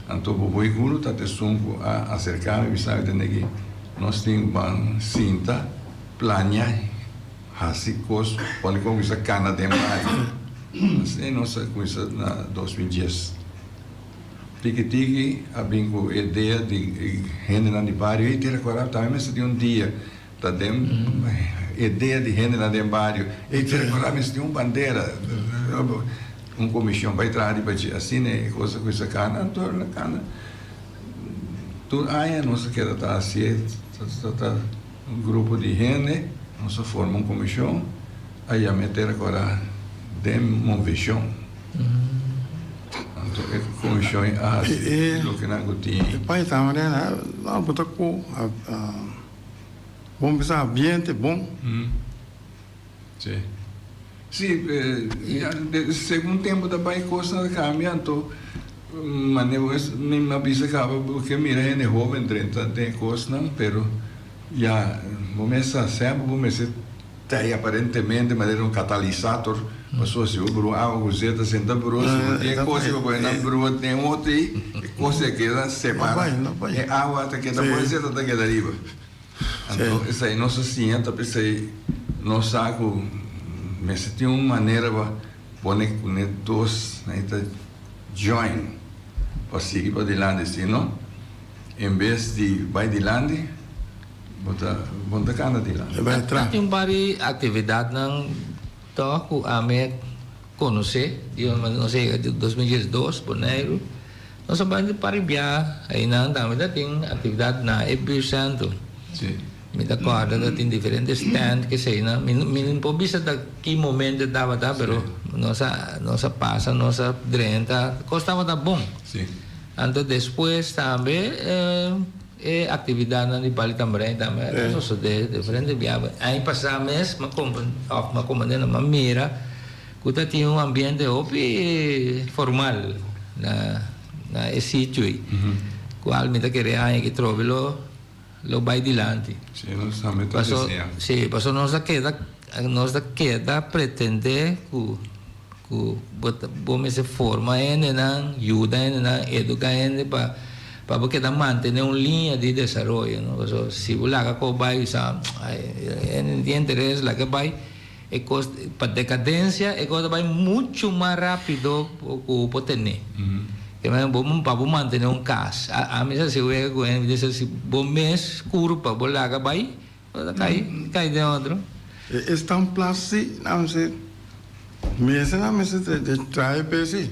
Anto Boboi Guru ta esun ku a aserká mi bisa mi tende aki nos tin ban sinta plania. Hasi kos pone ku kuminsá kana den bario. Asina nos a kuminsá na 2010. Tiki tiki a bin ku e idea di hendenan di bario, ey Tera Kora tambe mester tin un dia ta den idea di hendenan den bario, ey Tera Kora mester tin un bandera, un komishon bai traha riba dje. Asina e kos a kuminsá kana, anto el a kana tur aña nos a keda ta hasié, ta. Un grupo di hende, nos a forma un komishon, a yama e Tera Kòrá den moveshon. Anto e komishon ei a hasi loke nan ku tin. E pai ta manera, no, bo ta ku bon bisa ambiente bon. Si. Si, segun tempu ta bai kosnan ta kambia, anto manera bo mi a bisa kaba bo ke mira hende hoben drenta den e kosnan, pero ya bo mes sa semper bo mester ta ei aparentemente manera un katalisator, pasobra si bo brua awa ku zeta senta brua, si bo tin e kos ku bo pone nan brua den otro ei, e kos ei a keda separa, e awa ta keda por e zeta ta keda riba. Anto esei nos a siña ta p'esei nos sa ku mester tin un manera pa pone kuné dos nan ta join pa sigui padilanti si no en bes di bai dilanti bo ta bo no ta kanda dilanti. Ta tin un par di aktividatnan tòg ku ami a konosé di nos a yega 2012 Boneiru. Nos a bai di par bia einan tambe ta tin actividad na e buurtcentrum. Sí. Mi ta corda ta tin diferente stand keseinan. Mi mi no por bisa ta ki momento e tabata pero nos a nos a pasa nos a drenta cos tabata bon. Sí. Anto despues tambe e actividadnan di Bali Tamborijn tambe a sosode diferente bia. Aña pasa mes mi a compre of mi a comprende no mi a mira. Ku ta tin un ambiente hopi formal na na e sitio ei, kual mi ta kere aña ki trobe lo lo bai dilanti. Sí, nos tambe ta Paso, desea. sí, paso nos ta keda nos ta keda pretende ku ku bo ta bo mester forma hendenan, yuda hendenan, eduka hende pa pa bo keda mantene un liña di desaroyo, no. Paso si bo laga kos bai bisa ai hende no tin interes laga bai. E kos pa dekadensia e kos ta bai muchu mas rapido ku bo por tene. Ke men bo pa bo mantene un kas ami sa si wega ku hende mi ta bisa si bo mes kurpa bo laga bai bo ta kai kai den otro. E stanplas si nan mester mester nan mester traha p'e si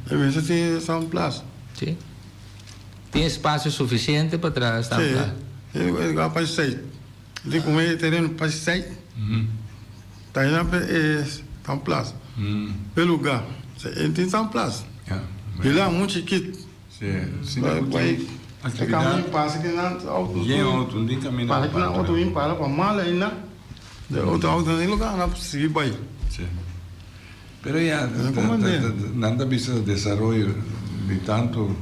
e mester tin e stanplas. Si tin espasio sufisiente pa traha stanplas. Si e pa seis. Di come e tereno pa site. Ta ina pe e San Plas. Pe lugar. E tin San Plas. Di la un chikit. Si, si na cu tin actividad. Pasa ki nan auto. Yen auto, un din camina. Pasa ki nan auto bin para pa mal ainda. De otro auto na lugar nan sigui bay. Si. Pero ya, nan ta bisa desaroyo di tanto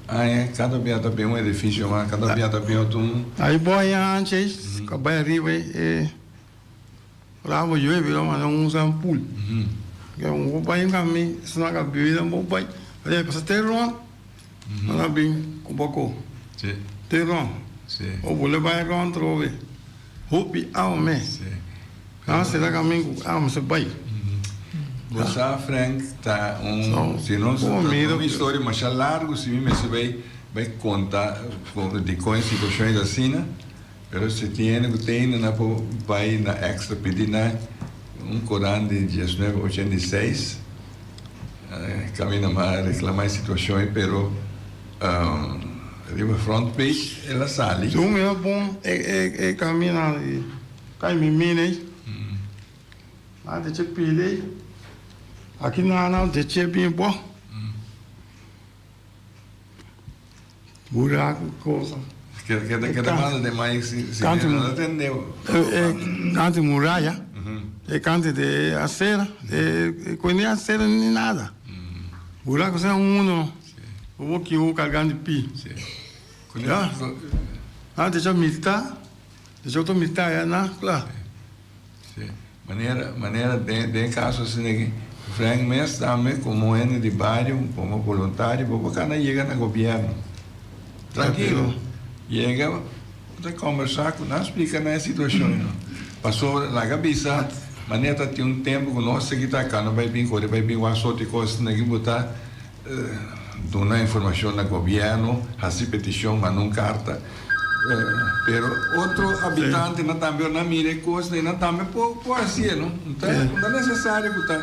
aña, cada bia ta bin un edificio mas, cada bia ta bin otro un. Ahí bo aña antes, ka bay ariba e Bravo llueve lo manda un usa pool. Ke un bo bai kami sna ka bibida bo bai. Aya pasa te rond. Nan a bin ku boko. Si. Te rond. Si. O bole bai rond trobe. Hopi awa mes. Si. Nan a sera kamin ku awa mester bai. Bo sa Frank ta un si nos ta un historia masha largu si mi mester bai bai konta dikon e situashon ei ta asina. Pero si tin hende ku ta ainda na por bai na extra pidi nan un koran di diesnuebe ochenta i seis kaminda mas reklama e situashon ei pero riba front page el a sali. Si un mira bon e kaminda di kai mimina ei nan ta che pidi ei aki nan nan ta che bien bon. Buraco cosa. Keda manda den mai si no ta tende. E kante muraya, e kante de acera, e koe ni acera ni nada. Buraco asina uno bo kiho cargando pi. Ya, antes ya mitad, e otro mitad ya na kla. Sí. Manera, manera den, den caso asina aki, Frank mes tambe como hende di bario, como voluntario, bo por cana yega na gobierno. Trankilo. Yega, bo ta combersa cu nan, splica nan e situacion, no. Pasobra, laga bisa, manera ta tin un tempo cu nos aki ta cana bay bin core bay bin wak soort di cos asina aki, bo ta Duna informacion na gobierno, haci peticion, manda un carta. Pero otro habitantenan tambe ora nan mira e cosnan y nan tambe por por hacié, no? No ta no ta necesario cu ta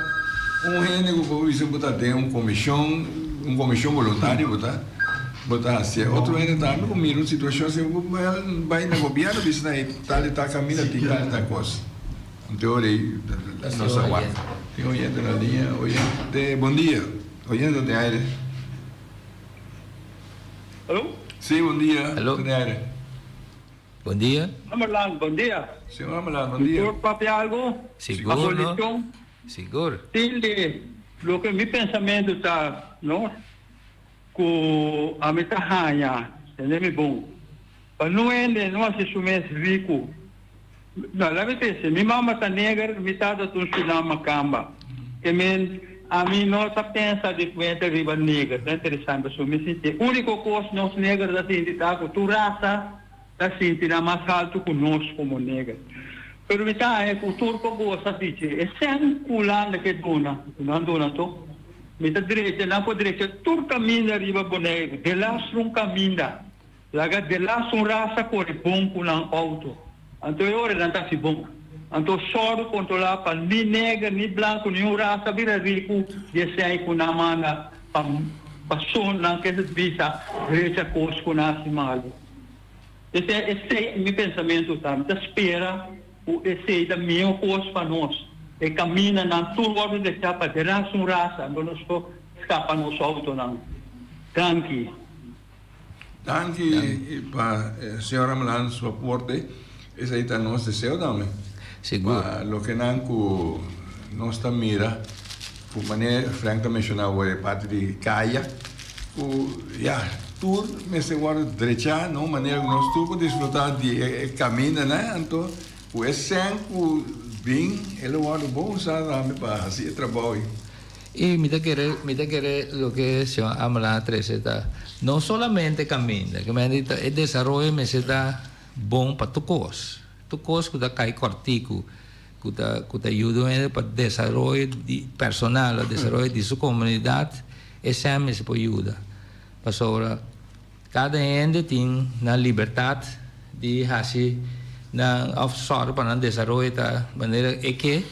un hende cu por bisa bo ta den un comision, un comision voluntario bo ta bo ta hacié. Otro hende tambe cu mira un situacion así bo bay na gobierno bisa nan ey tal y tal caminda tin tal y tal cos. Anto ora ey nos a wak. Tin oyente na liña, oyente, bon dia. Oyente den aire. Alo? Sí, bon dia. Alo. Den aire. Bon dia. Amerland, bon dia. Señor Amerland, bon dia. Mi por papia algo? Sigur, no? Sigur. Tende, loke mi pensamentu ta, no, ku ami ta haña, tende mi bon, pa no hende no hasi su mes riku. No, laga mi pensa, mi mama ta neger, mi tata ta un Surinam makamba. Ke men, ami no ta pensa di kuenta riba neger. Ta interesante pasobra mi sinti e uniko kos nos neger ta sinti ta ku tur rasa ta sinti nan mas haltu ku nos komo neger. Pero mi ta haña ku tur por gosa di dje. E sèn ku Hulanda ke duna, ku nan duna to, mi ta drecha, nan por drecha tur kaminda riba Boneiru, delas un kaminda. Laga delas un rasa kore bon ku nan outo. Anto e ora nan ta hasi bon. Anto sòru kontrolá pa ni neger ni blanku ni un rasa bira riku di esei ku nan manda pa paso nan ke bisa drecha kos ku nan hasi malu. Esei esei mi pensamentu ta. Mi ta spera ku esei ta mihó kos pa nos. E kamindanan tur wòrdu drechá pa delas un rasa anto nos por skapa nos outonan. Danki. Danki pa señor Ramelan su aporte, esei ta nos deseo tambe. Sigur. Pa lokenan ku nos ta mira, ku manera Frank ta menshoná awor e parti di kaya, ku ya, tur mester wòrdu drechá na un manera ku nos tur por disfrutá di e kamindanan, anto ku e sèn ku bin e lo wòrdu bon usá tambe pa hasi e trabou ei. I mi ta kere, mi ta kere loke señor Amela a trese ta no solamente kaminda, ke men di ta e desaroyo mester ta bon pa tur kos. Tur kos ku ta kai kòrtiku, ku ta ku ta yuda un hende pa desaroyo di personal o desaroyo di su komunidat, esei mester por yuda. Pasobra kada hende tin nan libertat di hasi nan òf sòru pa nan desaroyo ta manera e ke.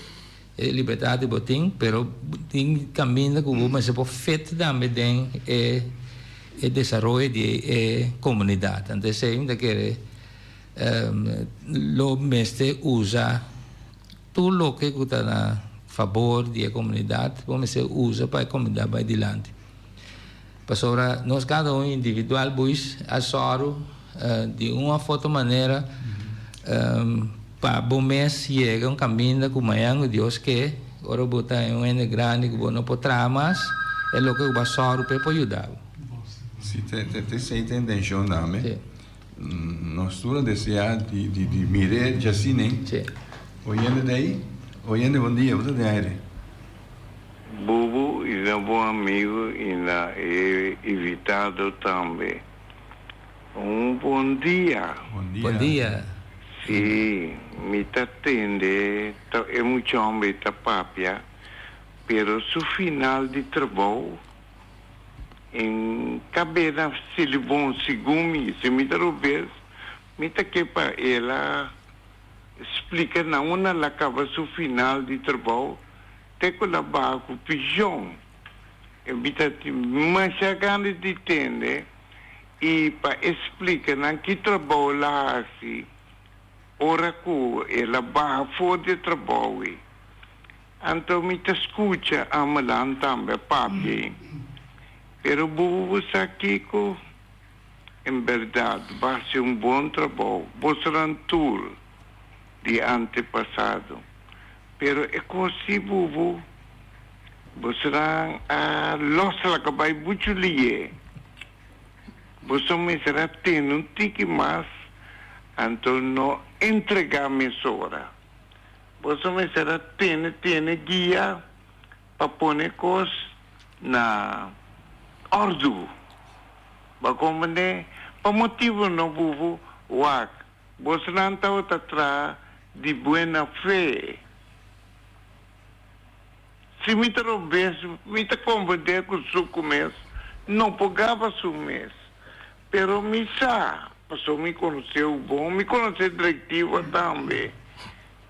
E libertad di bo tin, pero tin caminda cu bo mester por fit tambe den e e desaroyo di e comunidad. Anto esey mi ta kere Lo mester usa tur loke ku ta na fabor di e komunidat, bo mester usa pa e komunidat bai dilanti. Pasobra nos kada un individual buis a sòru di un òf otro manera pa bo mes yega un kaminda ku mañan ku Dios ke, ora bo ta un hende grandi ku bo no por traha mas, e loke ku bo a sòru p'e por yuda bo. Si, ta esei ta e intenshon tambe. Nos tur a desea di di mir'é djasine. Sí. Oyente ta ei? Oyente bon dia, bo ta den aire. Bubu i na bo amigu i na e invitado tambe. Un bon dia. Bon dia. Bon dia. Sí, mi ta tende ta e mucha homber ta papia, pero su final di trabou En kabeda Silibon segun mi, si mi ta robes, mi ta ke pa el a splika na unda el a kaba su final di trabou te ku el a baha ku pishon. E mi ta tin masha gana di tende i pa e splika nan ki trabou el a hasi ora ku el a baha for di e trabou ei. Anto mi ta scucha Amelan tambe papia ei. Pero bo sa kico? En berdad bo haci un bon trabou, bosonan tur di antepasado. Pero e cos si bubu, bosonan a los laga bay buchu liye. Boso mester a tene un tiki mas, anto no entrega mesora. Boso mester a tene tene guia pa pone kos na òrdu. Bo a komprendé? Pa motibu no bubu wak, bosonan tabata traha di buena fe. Si mi ta robes, mi ta komprendé ku suku mes no por gaba su mes. Pero mi sa, pasobra mi konosé-u bon, mi konosé direktiva tambe,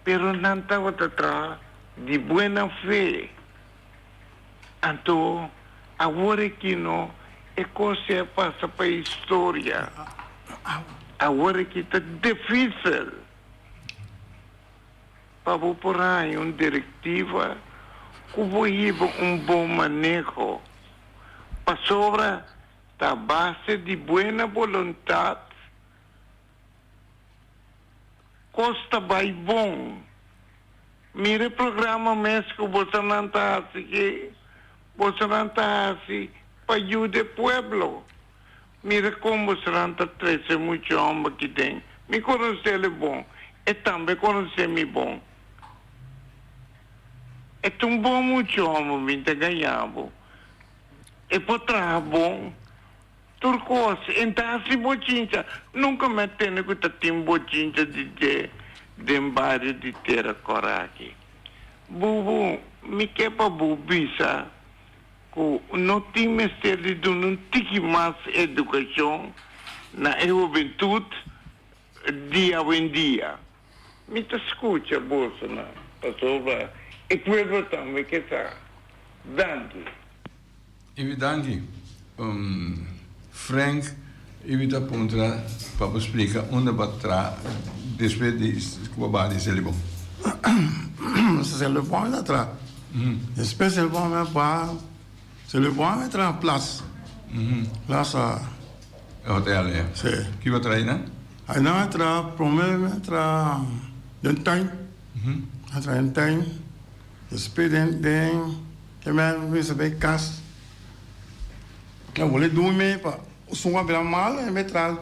pero nan tabata traha di buena fe. Anto, awor aki no, e kos ei a pasa pa historia. Awor aki ta difísil pa bo por haña un direktiva ku bo hiba un bon maneho, pasobra Ta base di buena boluntad cos ta bay bon. Mira e programa mes cu bosonan ta haci ki bosonan ta haci pa yuda e pueblo. Mira con bosonan ta trece mucho homber ki den. Mi conocele bon, e tambe conoce mi bon. E ta un bon mucho homber, mi ta gaña bo. E por traha bon tur kos. E ta hasi bochincha. Nunka mi a tende ku ta tin bochincha di dje den bario di Tera Kòrá aki. Bubu, mi ke pa bo bisa ku no tin mester di duna un tiki mas edukashon na e hubentut di awendia. Mi ta skucha bosonan pasobra e pueblo tambe ke sa. Danki. Ibi danki. Frank, ibi ta puntra pa bo splika unda bo a traha despues di ku bo a baha di Selibon. Selibon mi ta traha. Despues Selibon mi a baha, Selibon mi a traha Plas. Plaza. E hotel e. Sí. Ki bo a traha einan? Einan a traha, prome mi a traha den tuin. A traha den tuin. Despues den den ke mi a bisa bay kas. Mi a wole durmi pa sun a bira mal e mi a traha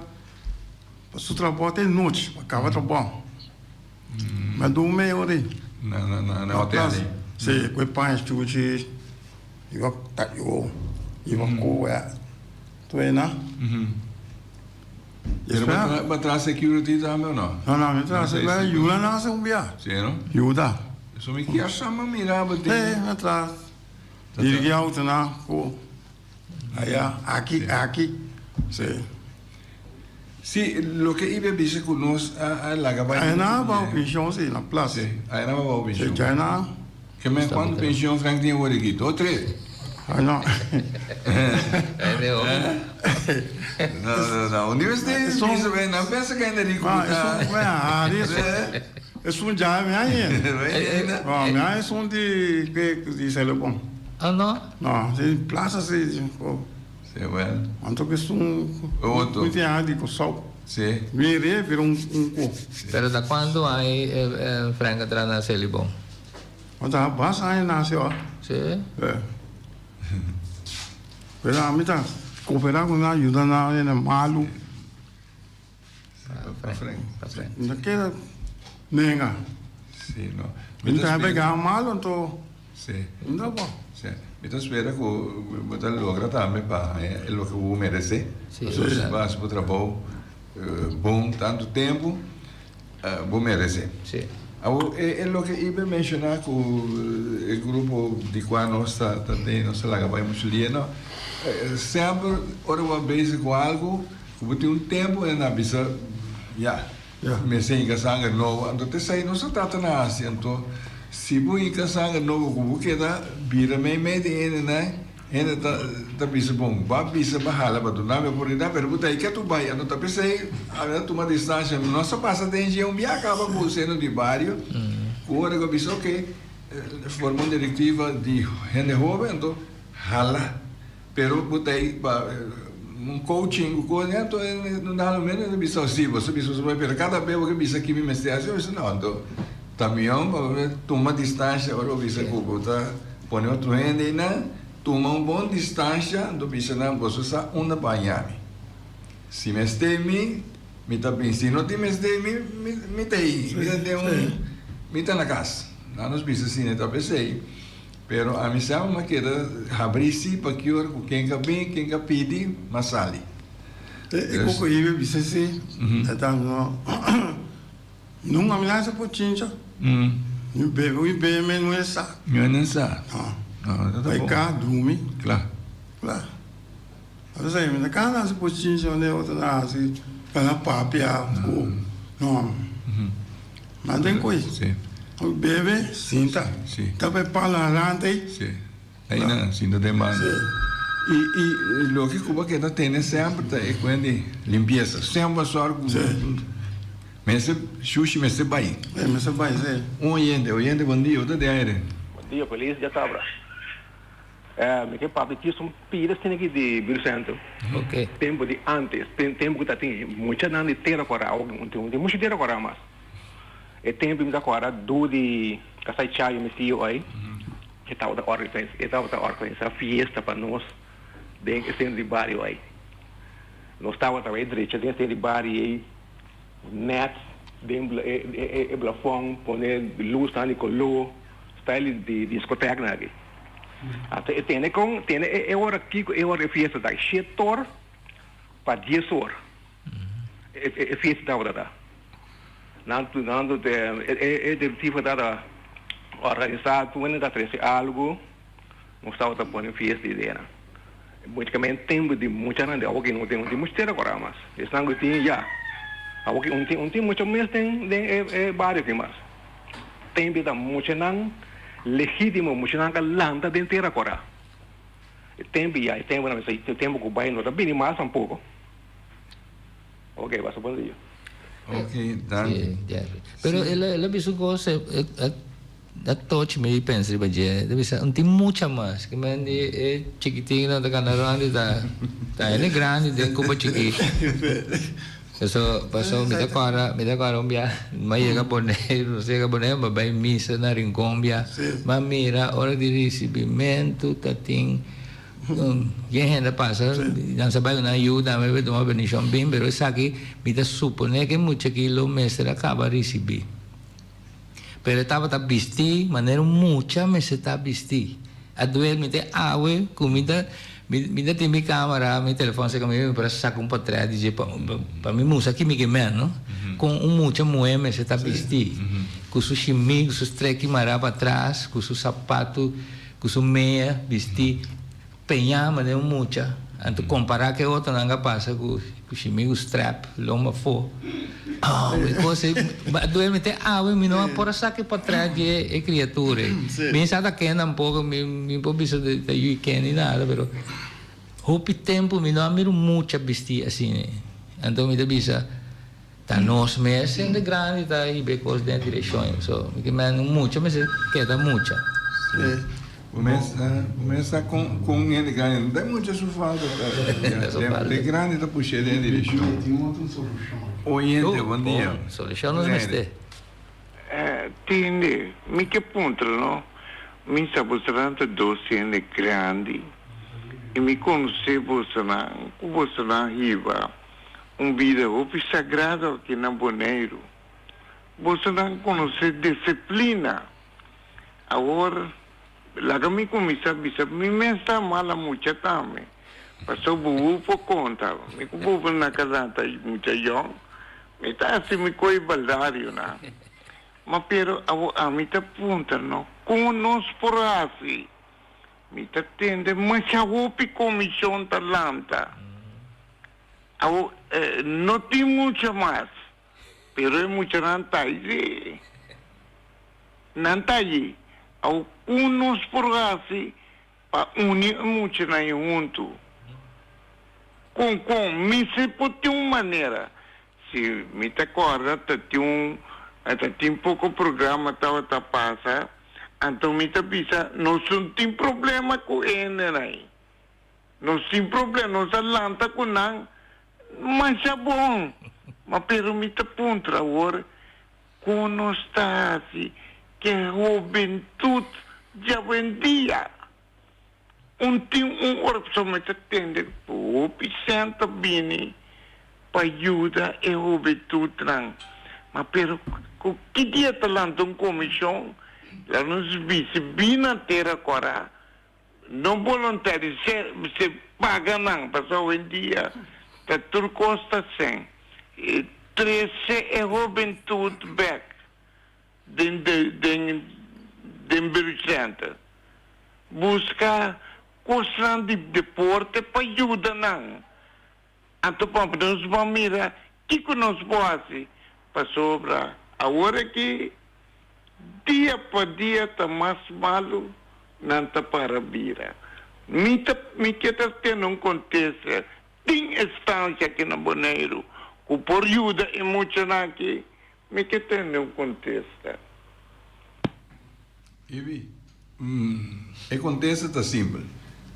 pa su trabou te nochi pa kaba trabou. Mi a durmi e ora ei. Na na na na hotel ei? Sí, ku e paña chuchi, iba tayo, iba koe. Tuena. Pero bo a traha security tambe o no? No, no, mi traha security. Yuda nan hace un bia. Si, no? Yuda. So mi kier sa mi mira bo tin. Sí, mi traha. Dirigi auto nan ku aya, aki, aki. Sí. Sí, loke Ibe a bisa ku nos a laga bai. Aya nan a baho pension, sí, na plas. Sí, aya nan a baho pension. Sí, aya nan. Ke men kuantu pension Frank tin awor aki? Dos, tres? Ay no. No, no, no. Un dia este bisa ben, nan pensa que ainda rico Ah, ta. esun, ah, esun ja mi aña. No, mi aña esun di ke di Selebon. Ah, no? No, si plaza si. Si, well. Anto ke esun Otro. ku tin aña di Kòrsou. Si. Mi re bira un un ku. Pero ta cuanto aña Frank a traha na Selibon? Ota basta aña nase ora. Si? Eh. Pero ami ta cooperá cu nan, yuda nan en e malu. Pa Frank. Pa Frank. No keda nenga. Si, no. Mi ta pega malu, anto. Si. No bo. Si. Mi ta spera cu bo ta logra tambe pa haña e loke cu bo merece. Si. Pasobra si bo haci bo trabou bon tanto tempo. Bo merece. Sí. Awor, e e loke Ibe menciona cu e grupo di cua nos ta ta den, nos ta laga bay mucho lie, no. Semper ora bo a bezig cu algo, cu bo tin un tempo en a bisa, ya, mester hinca sanger nobo. Anto t'esey nos ta trata na haci. Anto, si bo hinca sanger nobo cu bo keda bira meimei di hendenan, Hende ta ta bisa bon, bo a bisa bo a hala pa duna mi oportunidat, pero bo ta ei ketu bai. Anto ta p'esei ami a tuma distansha. Nos a pasa den dje un bia kaba ku seno di bario, ku ora ku a bisa oke, forma un direktiva di hende hoben, anto hala. Pero bo ta ei pa un coaching ku kos, anto no da lo menos a bisa si, bo sa bisa bo pero kada bes bo ke bisa ki mi mester hasi, bo bisa no, anto ta mihó pa tuma distansha ora bo bisa ku bo ta. Pone otro hende einan, tuma un bon distansha, anto bisa nan, Boso sa unda pa haña mi. Si mester mi, mi ta bin. Si no tin mester mi, mi, mi ta ei. Mi ta den un, mi ta na kas. Nan nos bisa asina, ta p'esei. Pero ami sa mi a keda habrí sí pa ki ora ku ken ka bin, ken ka pidi, m'a sali. E koko ei mi bisa si, e ta no. Nunca mi haci pochincha. Mi bebe mi bebe mi no e sa. Mi no e sa. No. No, ta Bai bon. ka drumi. Kla. Kla. A veces mi ta kana haci pochincha wanneer otro ta haci kana papia ku no. Ma den koe. Si. Mi bebe sinta. Si. Ta bai pala adelante ei. Si. Aina sinta den banda. I i loke ku bo keda tene semper ta e kuen di limpiesa. Semper sòrg ku mester shushi mester bai. E mester bai si. Un oyente, oyente bon dia, bo ta den aire. Bon dia felis djasabra. Mi ke papia djis un pida asina aki di Bircentro. Tempu di antes, tempu ku ta tin muchanan di tera kora, awor no tin muchu tera kora mas. E tempu mi ta kora du di Kasai Chayo mi tio ai. E tabata organisa e tabata organisa fiesta pa nos den e sentro di bario ei. Nos tabata bai drecha den e sentro di bario ei net den e e e blafon pone lusnan di koló style di diskoteknan aki. Anto e tene kon tene e e ora kiko e ora e fiesta ta shetor pa dies or e e fiesta tabata ta. Nan nan e e directiva tabata organisa tur hende ta trece algo nos tabata pone fiesta y dena. Muchamente tempo di muchanan di awoki no tin no tin mucho tera cora mas. Esnan cu tin ya awoki un tin un tin mucho mes den den e e bario aki mas. Tempo ta muchanan legitimo muchanan ca lanta den tera cora. E tempo ya e tempo nan e tempo cu bay no ta bini mas tampoco. Ok, pasa bon dia. Ok, danki. Sí, Jerry. Pero el a, el a bisa un cosa, e, e, a touch mi pensa riba dje. El a bisa, un tin mucha mas. Ke men di e chikitinnan ta kanda rond ta, ta hende grandi den kupa chikí. Paso, paso mi ta kòrda, mi ta kòrda un bia, mi a yega Boneiru, nos a yega Boneiru, mi a bai misa na Rincon bia. Mi a mira ora di risibimentu ta tin. Yen hende a pasa, nan sa bai ku nan yu tambe pa tuma bendishon bin, pero esaki mi ta suponé ku e mucha aki lo mester a kaba risibí. Pero e tabata bistí manera un mucha mester ta bistí. A duel mi te awe ku mi ta mi ta tin mi kamera, mi telefòn serka mi, mi por a saka un potrèt di dje pa pa mi mustra ki mi ke men, no? Kon un mucha muhé mester ta bistí, ku su shimí, ku su streki mará patras, ku su sapatu. Ku su mea bistí peñá manera un mucha. Anto kompará ku e otronan a pasa ku shimí ku strap lomba afó. Oh, e kos ei a duel mi te awe mi no a por a saka e potrèt di e kriatura ei. Mi sa ta ken tampoko, mi mi por bisa ta yu i ken ni nada, pero. Hopi tempu mi no a mira un mucha bistí asina. Anto mi ta bisa, ta nos mes hende grandi ta hiba e kos den e direkshon ei. So, mi ke mende un mucha mester keda mucha. Sí. Bo mes bo mes sa kon kon hende grandi no ta mucha su falta ta de grandi ta push'é den e direkshon. Oyente, bon dia. Solushon nos mester. Tende, mi ke puntra no, mi sa bosonan ta dos hende grandi i mi konosé bosonan ku bosonan hiba un bida hopi sagrado aki na Boneiru. Bosonan konosé disiplina. Awor, laga mi kuminsá bisa mi mes ta mala mucha tambe, pasobra bubu por konta mi ku bubu na kasá ta mucha yòn. Mi ta hasi mi koe baldarionan. Ma pero awo ami ta puntra no, kon nos por hasi? Mi ta tende masha hopi komishon ta lanta. Awo no tin mucha mas, pero e muchanan ta allí. Nan ta allí. Awo kon nos por hasi pa uni e muchanan ei huntu? Kon kon mi si por tin un manera? Si mi ta kòrda ta tin un ta tin poko programa tabata pasa, anto mi ta bisa nos no tin problema ku e hendenan ei. Nos tin problema, nos a lanta ku nan masha bon. Ma pero mi ta puntra awor kon nos ta hasi ke hobentut djawendia? Un tin un ora pasobra mi ta tende ku hopi sèn ta bini pa yuda e hubentutnan. Ma pero ku ki dia ta lanta un komishon la nos bisi bin na tera kòrá, no boluntario, se se paga nan pasobra awendia ta tur kos ta sèn. Trese e hubentut bèk den den den Buurtcenter. Buska kosnan di deporte pa yuda nan. Anto pa nos ban mira kiko nos por hasi pasobra awor aki dia pa dia ta mas malu nan ta para bira. Mi ta mi ke ta tene un kontesta tin estancia aki na Boneiru ku por yuda e muchanan aki? Mi ke tende un kontesta. Ibi, E kontesta ta simpel.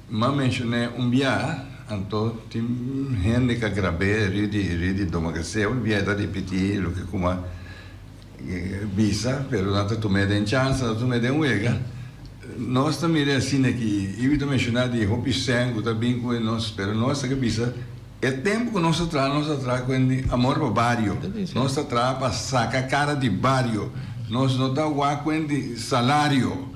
M'a menshoné un biaha, anto tin hende ka grab'é riba di riba di Domacassé. Un biaha e ta ripití loke ku m'a bisa, pero nan ta tum'é den chansa, nan ta tum'é den wega. Nos ta mir'é asina aki. Ibi ta menshoná di hopi sèn ku ta bin ku nos, pero nos ta ke bisa. E tempu ku nos ta traha, nos ta traha ku hende amor pa bario. Nos ta traha pa saka kara di bario. Nos no ta wak ku hende salario.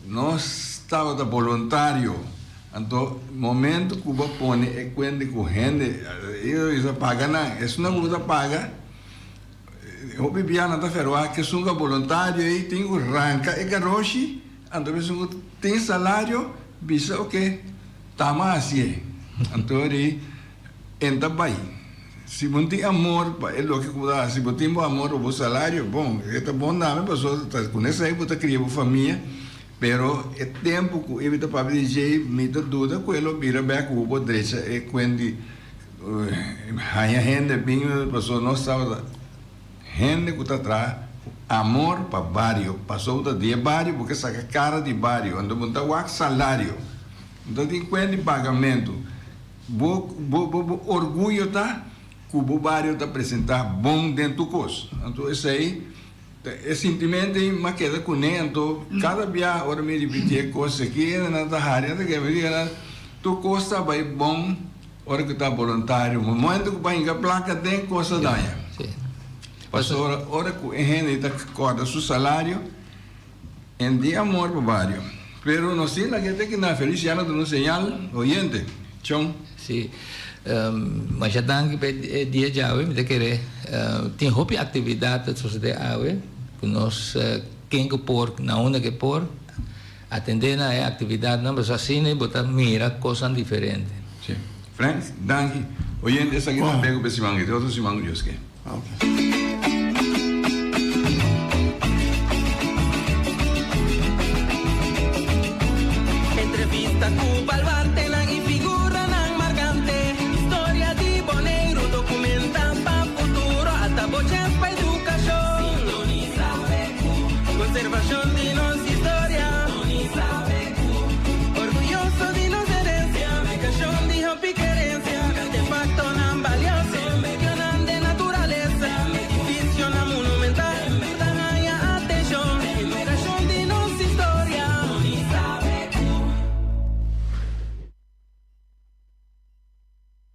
Nos tabata boluntario. Anto momento ku bo pone e kuenta ku hende, ellos bisa paga nan. Esun ku bo ta paga, hopi bia nan ta ferwagt ku esun ku a boluntario ei tin ku ranka e garoshi. Anto esun ku tin salario bisa oke. Tama hasié. Anto ri en ta bai. Si bo no tin amor pa e loke ku bo ta hasi, bo tin bo amor pa bo salario, bon, e ta bon tambe pasobra ta ku esei bo ta kria bo famia, pero e tempu ku Ibi ta papia di djei, mi ta duda ku e lo bira bek ku bo drecha e kuen di haña hende bin pasobra nos tabata hende ku ta traha ku amor pa bario, pasobra ta di e bario bo ke saka kara di bario, anto bo no ta wak salario. No ta tin kuenta di pagamentu. Bo bo bo bo orguyo ta ku bo bario ta presentá bon den tur kos. Anto esei ta e sintimentu ei m'a keda kuné. Anto kada bia ora mi ripití e kos aki nan ta hari, nan ta kere mi diga nan tur kos ta bai bon ora ku ta boluntario. Momento ku bo a hinka plaka den kos ta daña. Pasobra ora ku e hende ta kòrda su salario. En di amor pa bario. Pero nos tin la gente ki na Feliciano duna un señal oyente. Chon. Si. Masha danki pa e dia djawe. Mi ta kere tin hopi actividad ta sucede awe cu nos ken cu por na unda ke por atende na e actividadnan pasobra asina bo ta mira cosnan diferente. Si. Frank, danki. Oyente esaki ta bego pa e siman aki. Te otro siman cu Dios ke. Entrevista cu Baluarte.